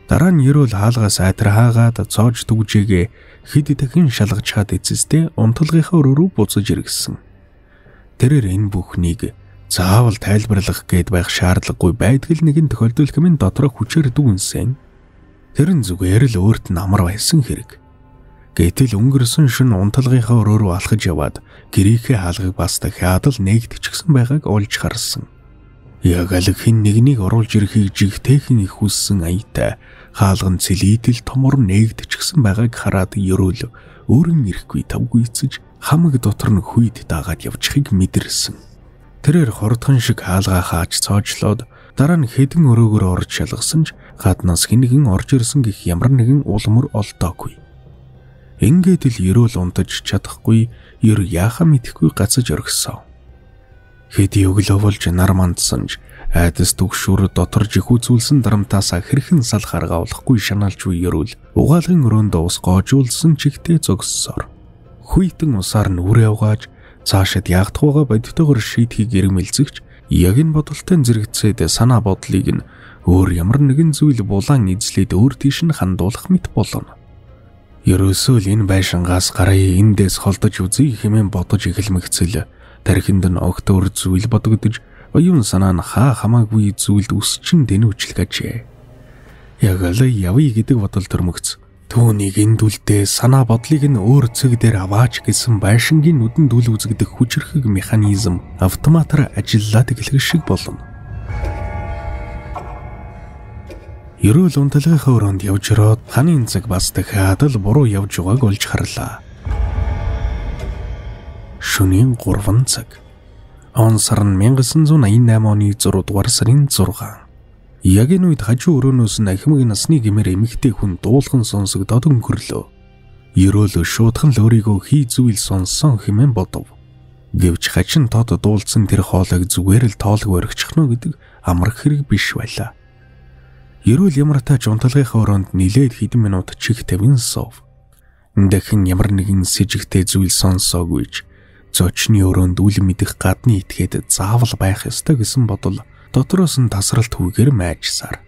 [SPEAKER 2] Дараа нь Ерөөл хаалгаас айдар хаагаад цоож түгжээгээ хэд дахин шалгаж чад эцэстээ унталгынхаа өрөө рүү буцаж иргэсэн. Тэрээр энэ бүхнийг заавал тайлбарлах гээд байх шаардлагагүй байдгал нэгэн тохиолдол хэмээн дотроо хүчээр дүгнсэн. Тэр нь зүгээр л өөрт нь амар байсан хэрэг. Гэтэл өнгөрсөн шөнө унталгынхаа өрөө рүү алхаж яваад гэрийнхээ хаалгыг бас дахиад л нээгдчихсэн байгааг олж харсан. Яг аль хэн нэгнийг оруулж ирэхийг жигтэйхэн их хүссэн аятай хаалган цэлийдэл томор нээгдчихсэн байгааг хараад Ерөөл өөрөн ирэхгүй тавгүй эцэж хамаг дотор нь хүйд дагаад явчихыг мэдэрсэн. Тэрээр хурдхан шиг хаалгаа хааж цоожлоод дараа нь хэдэн өрөөгөр орж шалгасан ч гаднаас хэн нэгэн орж ирсэн гэх ямар нэгэн улмөр олдоогүй. Ингээд л Ерөөл унтаж чадахгүй, ер яахаа мэдэхгүй гацаж оргисон. Хэдий өглөө болж нар мандсан ч айдас түгшүүр дотор жихүүцүүлсэн дарамтаасаа хэрхэн сал харгаа болохгүй шаналж буй Ерөөл угаалгын өрөөнд ус гоожуулсан чигтээ зогссоор. Хүйтэн усаар нүрээ угааж цаашид яагдахуйгаа бодитойгоор шийдэхийг эрмэлзэгч яг энэ бодолтой зэрэгцээд санаа бодлыг нь өөр ямар нэгэн зүйл булан эзлээд өөр тийш нь хандуулах мэт болно. Ерөөсөө л энэ байшингаас гараа эндээс холдож үзье хэмээн бодож эхэлмэгцэл тархинд нь огт өөр зүйл бодогдож оюун санаа нь хаа хамаагүй зүйлд өсчин дэнүүчлэх ажээ. Яг л явъя гэдэг бодол төрмөгц. Түүнийг энд үлдээ санаа бодлыг нь өөр цэг дээр аваач гэсэн байшингийн нүдэнд үл үзэгдэх хүчирхэг механизм автоматар ажиллаад эхлэх шиг болно. Ерөөл унталгынхаа өрөөнд явж ороод ханын цаг бас дахиад л буруу явж байгааг олж харлаа. Шөнийн 3 цаг. Он сар нь 1988 оны 6 дугаар сарын 6. Яг энэ үед хажуу өрөөнөөс нь ахимаг насны гэмээр эмэгтэй хүн дуулхан сонсогдоод өнгөрлөө. Ерөөл шуудхан л өөрийгөө хий зүйл сонссон хэмээн бодов. Гэвч хачин тод дуулсан тэр хоолойг зүгээр л тоолгүй орхичихно гэдэг амарх хэрэг биш байлаа. Ерөөл ямар тач унталгынхаа өрөөнд нилээд хэдэн минут чих тавин суув. Дахин ямар нэгэн сэжигтэй зүйл сонсоогүйч зочны өрөөнд үл мэдэх гадны итгээд заавал байх ёстой гэсэн бодол дотроос нь тасралт хүүгээр майжсаар.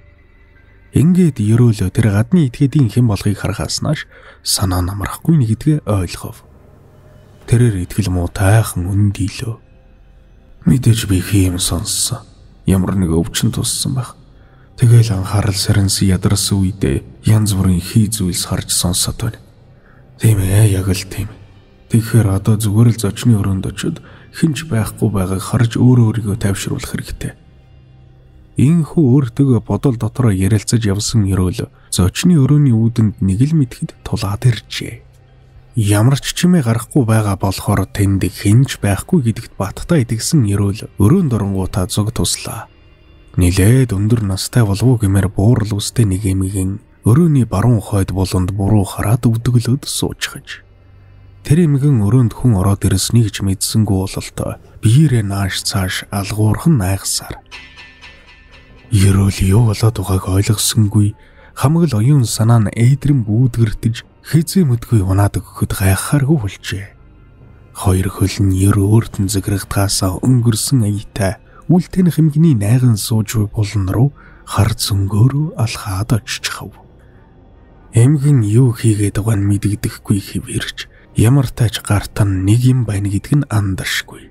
[SPEAKER 2] Ингээд Ерөөл тэр гадны этгээдийн хэн болохыг харахаас нааш санаа намрахгүй нэгдгээ ойлгов. Тэрээр итгэл муу тайхан өндийлөө. Мэдээж би хийм сонссон. Ямар нэг өвчин туссан байх. Тэгэл анхаарал сарнс ядарсан үедээ янз бүрийн хий зүйлс харж сонсоод байна. Тийм ээ, яг л тийм. Тэгэхээр одоо зүгээр л зочны өрөөнд очиод хэн ч байхгүй байгааг харж өөрөө өөрийгөө тайвшруулах хэрэгтэй. Инхүү өөртөө бодол дотроо ярилцаж явсан Ерөөл зочны өрөөний үүдэнд нэг л мэдэхэд тулаад иржээ. Ямар ч чимээ гарахгүй байгаа болохоор тэнд хэн ч байхгүй гэдэгт баттай итгэсэн Ерөөл өрөөнд оронгуудаа зуг туслаа. Нилээд өндөр настай болов уу гэмээр буурал үстэй нэг эмгэн өрөөний баруун хойд буланд буруу хараад өвдөглөөд суучхаж. Тэр эмгэн өрөөнд хүн ороод ирснийг ч мэдсэнгүй бололтой биеэрээ нааш цааш алгуурхан айхсаар. Ерөөл юу болоод байгааг ойлгосонгүй хамаг л оюун санаа нь ээдрэн бүүдгэртэж хизээ мэдгүй унаад өгөхөд гайхааргүй болжээ. Хоёр хөл нь ер өөрт нь зэгрэгдгаасаа өнгөрсөн аятай үл таних эмгэний найган сууж буй булан руу хар зөнгөөрөө алхаад оччихов. Эмгэн юу хийгээд байгааг нь мэдэгдэхгүй хэвэрч ямар тач гарт нь нэг юм байна гэдг нь андашгүй.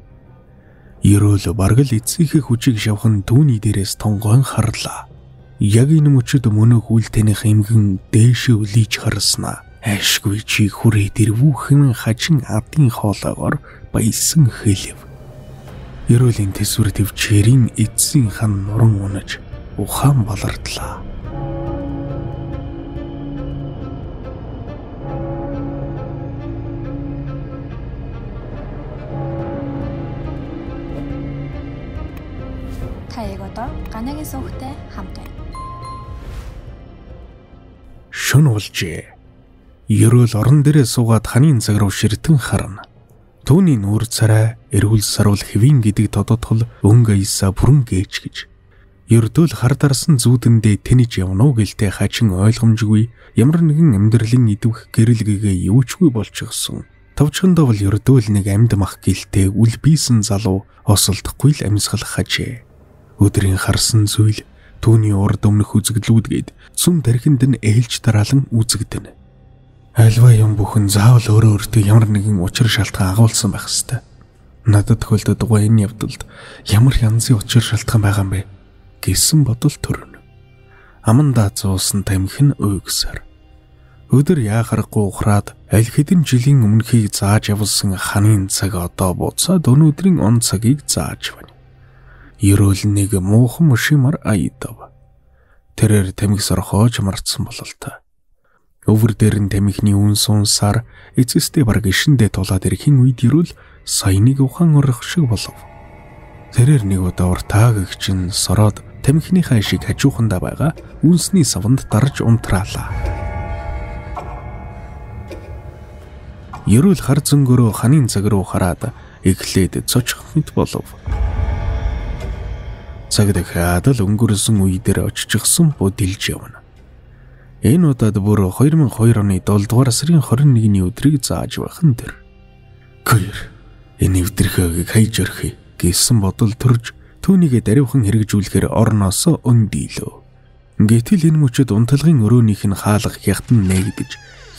[SPEAKER 2] Ерөөл бараг л эцсийнхээ хүчийг шавхан түүний дээрээс тонгоон харлаа. Яг энэ мөчөд мөнөөх үл таних эмгэн дээшээ үлийж харснаа. Ашгүй чи хүрээ дэрвүү хэмээн хачин адын хоолоогоор баялсан хэлэв. Ерөөлийн төсвөр төвчээрийн эцсийн хан нуран унаж ухаан балардлаа.
[SPEAKER 3] Та яг одоо Ганагийн сувгтай хамт байна.
[SPEAKER 2] Шөнө болжээ. Ерөөл орон дээрээ суугаад ханын цаг руу ширтэн харна. Түүний нүүр царай, эргүүл саруул хэвийн гэдэг тодотгол өнгө аясаа бүрэн гээч гэж. Ердөөл хар дарсан зүүдэндээ тэнэж явна уу гэлтэй хачин ойлгомжгүй ямар нэгэн амьдралын идэвх гэрэлгэгээ юучгүй болчихсон. Товчхондоо бол ердөөл нэг амьд мах гэлтэй үл бийсэн залуу осолдохгүй л амьсгалах хажээ. Өдрийн харсан зүйл Түүний урд өмнөх үзэгдлүүдгээд сүм тархинд нь ээлж дараалан үзэгдэнэ. Альва юм бүхэн заавал өөрөө өөртөө ямар нэгэн учир шалтгаан агуулсан байх ёстой. Надад тохиолдод байгаа энэ явдалд ямар янзын учир шалтгаан байгаа юм бэ гэсэн бодол төрнө. Амандаа зуусан тамхи нь уйгсаар. Өдөр яахарахгүй ухраад аль хэдийн жилийн өмнөхийг зааж явуулсан ханын цаг одоо буцаад өнөөдрийн он цагийг зааж байна. Ерөөл нэг муухан мушимар аядав. Тэрээр тамхи сорхоож марцсан бололтой. Өвөр дээр нь тамхины үнс унсаар эцэстээ бараг ишиндээ тулаад ирэхин үед ерөөл саяныг ухаан орох шиг болов. Тэрээр нэг удаа уртаа гэгчин сороод тамхиныхаа ишиг хажуухандаа байгаа үнсний саванд дарж унтраалаа. Ерөөл хар зөнгөрөө ханын цаг руу хараад эхлээд цочих мэт болов. Цаг дахиад л өнгөрсөн үе дээр оччихсон будилж явна. Энэ удаад бүр 2002 оны 7 дугаар сарын 21-ний өдрийг зааж байх нь тэр. Гэр энэ эвдэрхөөгийг хайж орхий гэсэн бодол төрж түүнийгээ даруйхан хэрэгжүүлэхээр орноосоо өндийлөө. Гэтэл энэ мөчид унтлагын өрөөнийх нь хаалга хятан нээгдэж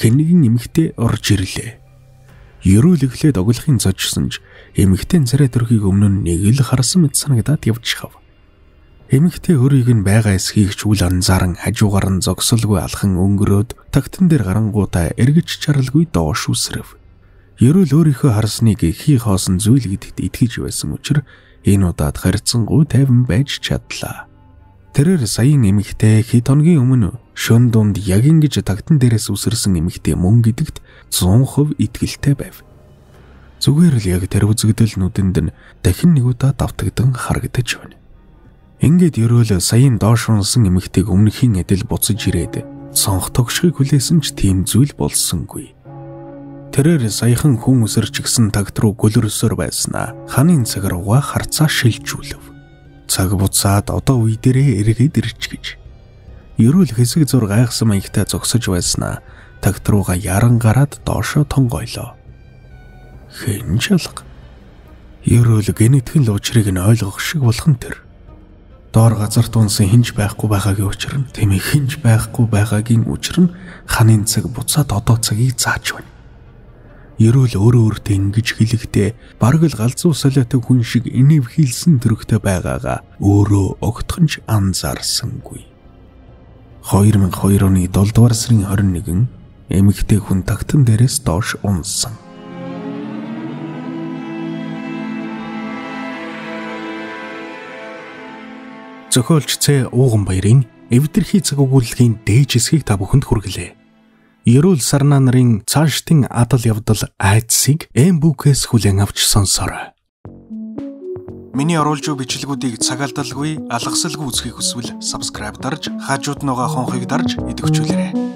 [SPEAKER 2] хэн нэгэн эмэгтэй орж ирлээ. Ерөөл эхлээд оглохын зочсон ч эмэгтэй царай төрхийг өмнө нь нэг л харсан мэт санагдаад явчихав. Эмэгтэй өөрийг нь байгаа эсхийг ч үл анзааран хажуугаар нь зогсолгүй алхан өнгөрөөд тагтан дээр гарангуудаа эргэж чаралгүй доош үсрэв. Ерөөл өөрийнхөө харсныг хий хоосон зүйл гэдэгт итгэж байсан учир энэ удаад харьцангуй тайван байж чадлаа. Тэрээр саяын эмэгтэй хэд хоногийн өмнө шөн дунд яг ингэж тагтан дээрээс үсэрсэн эмэгтэй мөн гэдэгт 100% итгэлтэй байв. Зүгээр л яг тэр үзэгдэл нүдэнд нь дахин нэг удаа давтагдан харагдаж байна. Ингээд ерөөл саяын доош унсан эмэгтэйг өмнөхийн адил буцаж ирээд цонх тогшхыг хүлээсэн ч тийм зүйл болсонгүй. Тэрээр саяхан хүн үсэрч гисэн тагт руу гөлөрсөөр байснаа ханын цаг руугаа харцаа шилжүүлв. Цаг буцаад одоо үе дээрээ эргээд ирч гэж. Ерөөл хэсэг зур гайхсан маягтай зогсож байснаа тагт руугаа яран гараад доошоо тонгойлоо. Хэн ч алга. Ерөөл генетикийн л учрыг нь ойлгох шиг болох нь тэр. Доор газарт унсан хинж байхгүй байгаагийн учир нь тийм хинж байхгүй байгаагийн учир нь ханын цаг буцаад одоо цагийг зааж байна. Ерөөл өөрөө өөртөө ингэж хэлэхдээ бараг л галзуу солиотой хүн шиг инээв хийлсэн төрөгтэй байгаагаа өөрөө огтхон ч анзаарсангүй. 2002 оны 7 дугаар сарын 21 эмэгтэй хүн тагтан дээрээс доош унсан. Зохиолч Ц. Ууган баярын эвдэрхий цаг өгүүлэлгийн дээж хэсгийг та бүхэнд хүргэлээ. Ерөөл сарнаа нарын цаашдын адал явдал айдсыг М-бүкээс хүлээн авч сонсоорой. Миний оруулж буй бичлэгүүдийг цаг алдалгүй, алгасалгүй үзэхийг хүсвэл subscribe дарж, хажууд нь байгаа хонхыг дарж идэвхжүүлээрэй.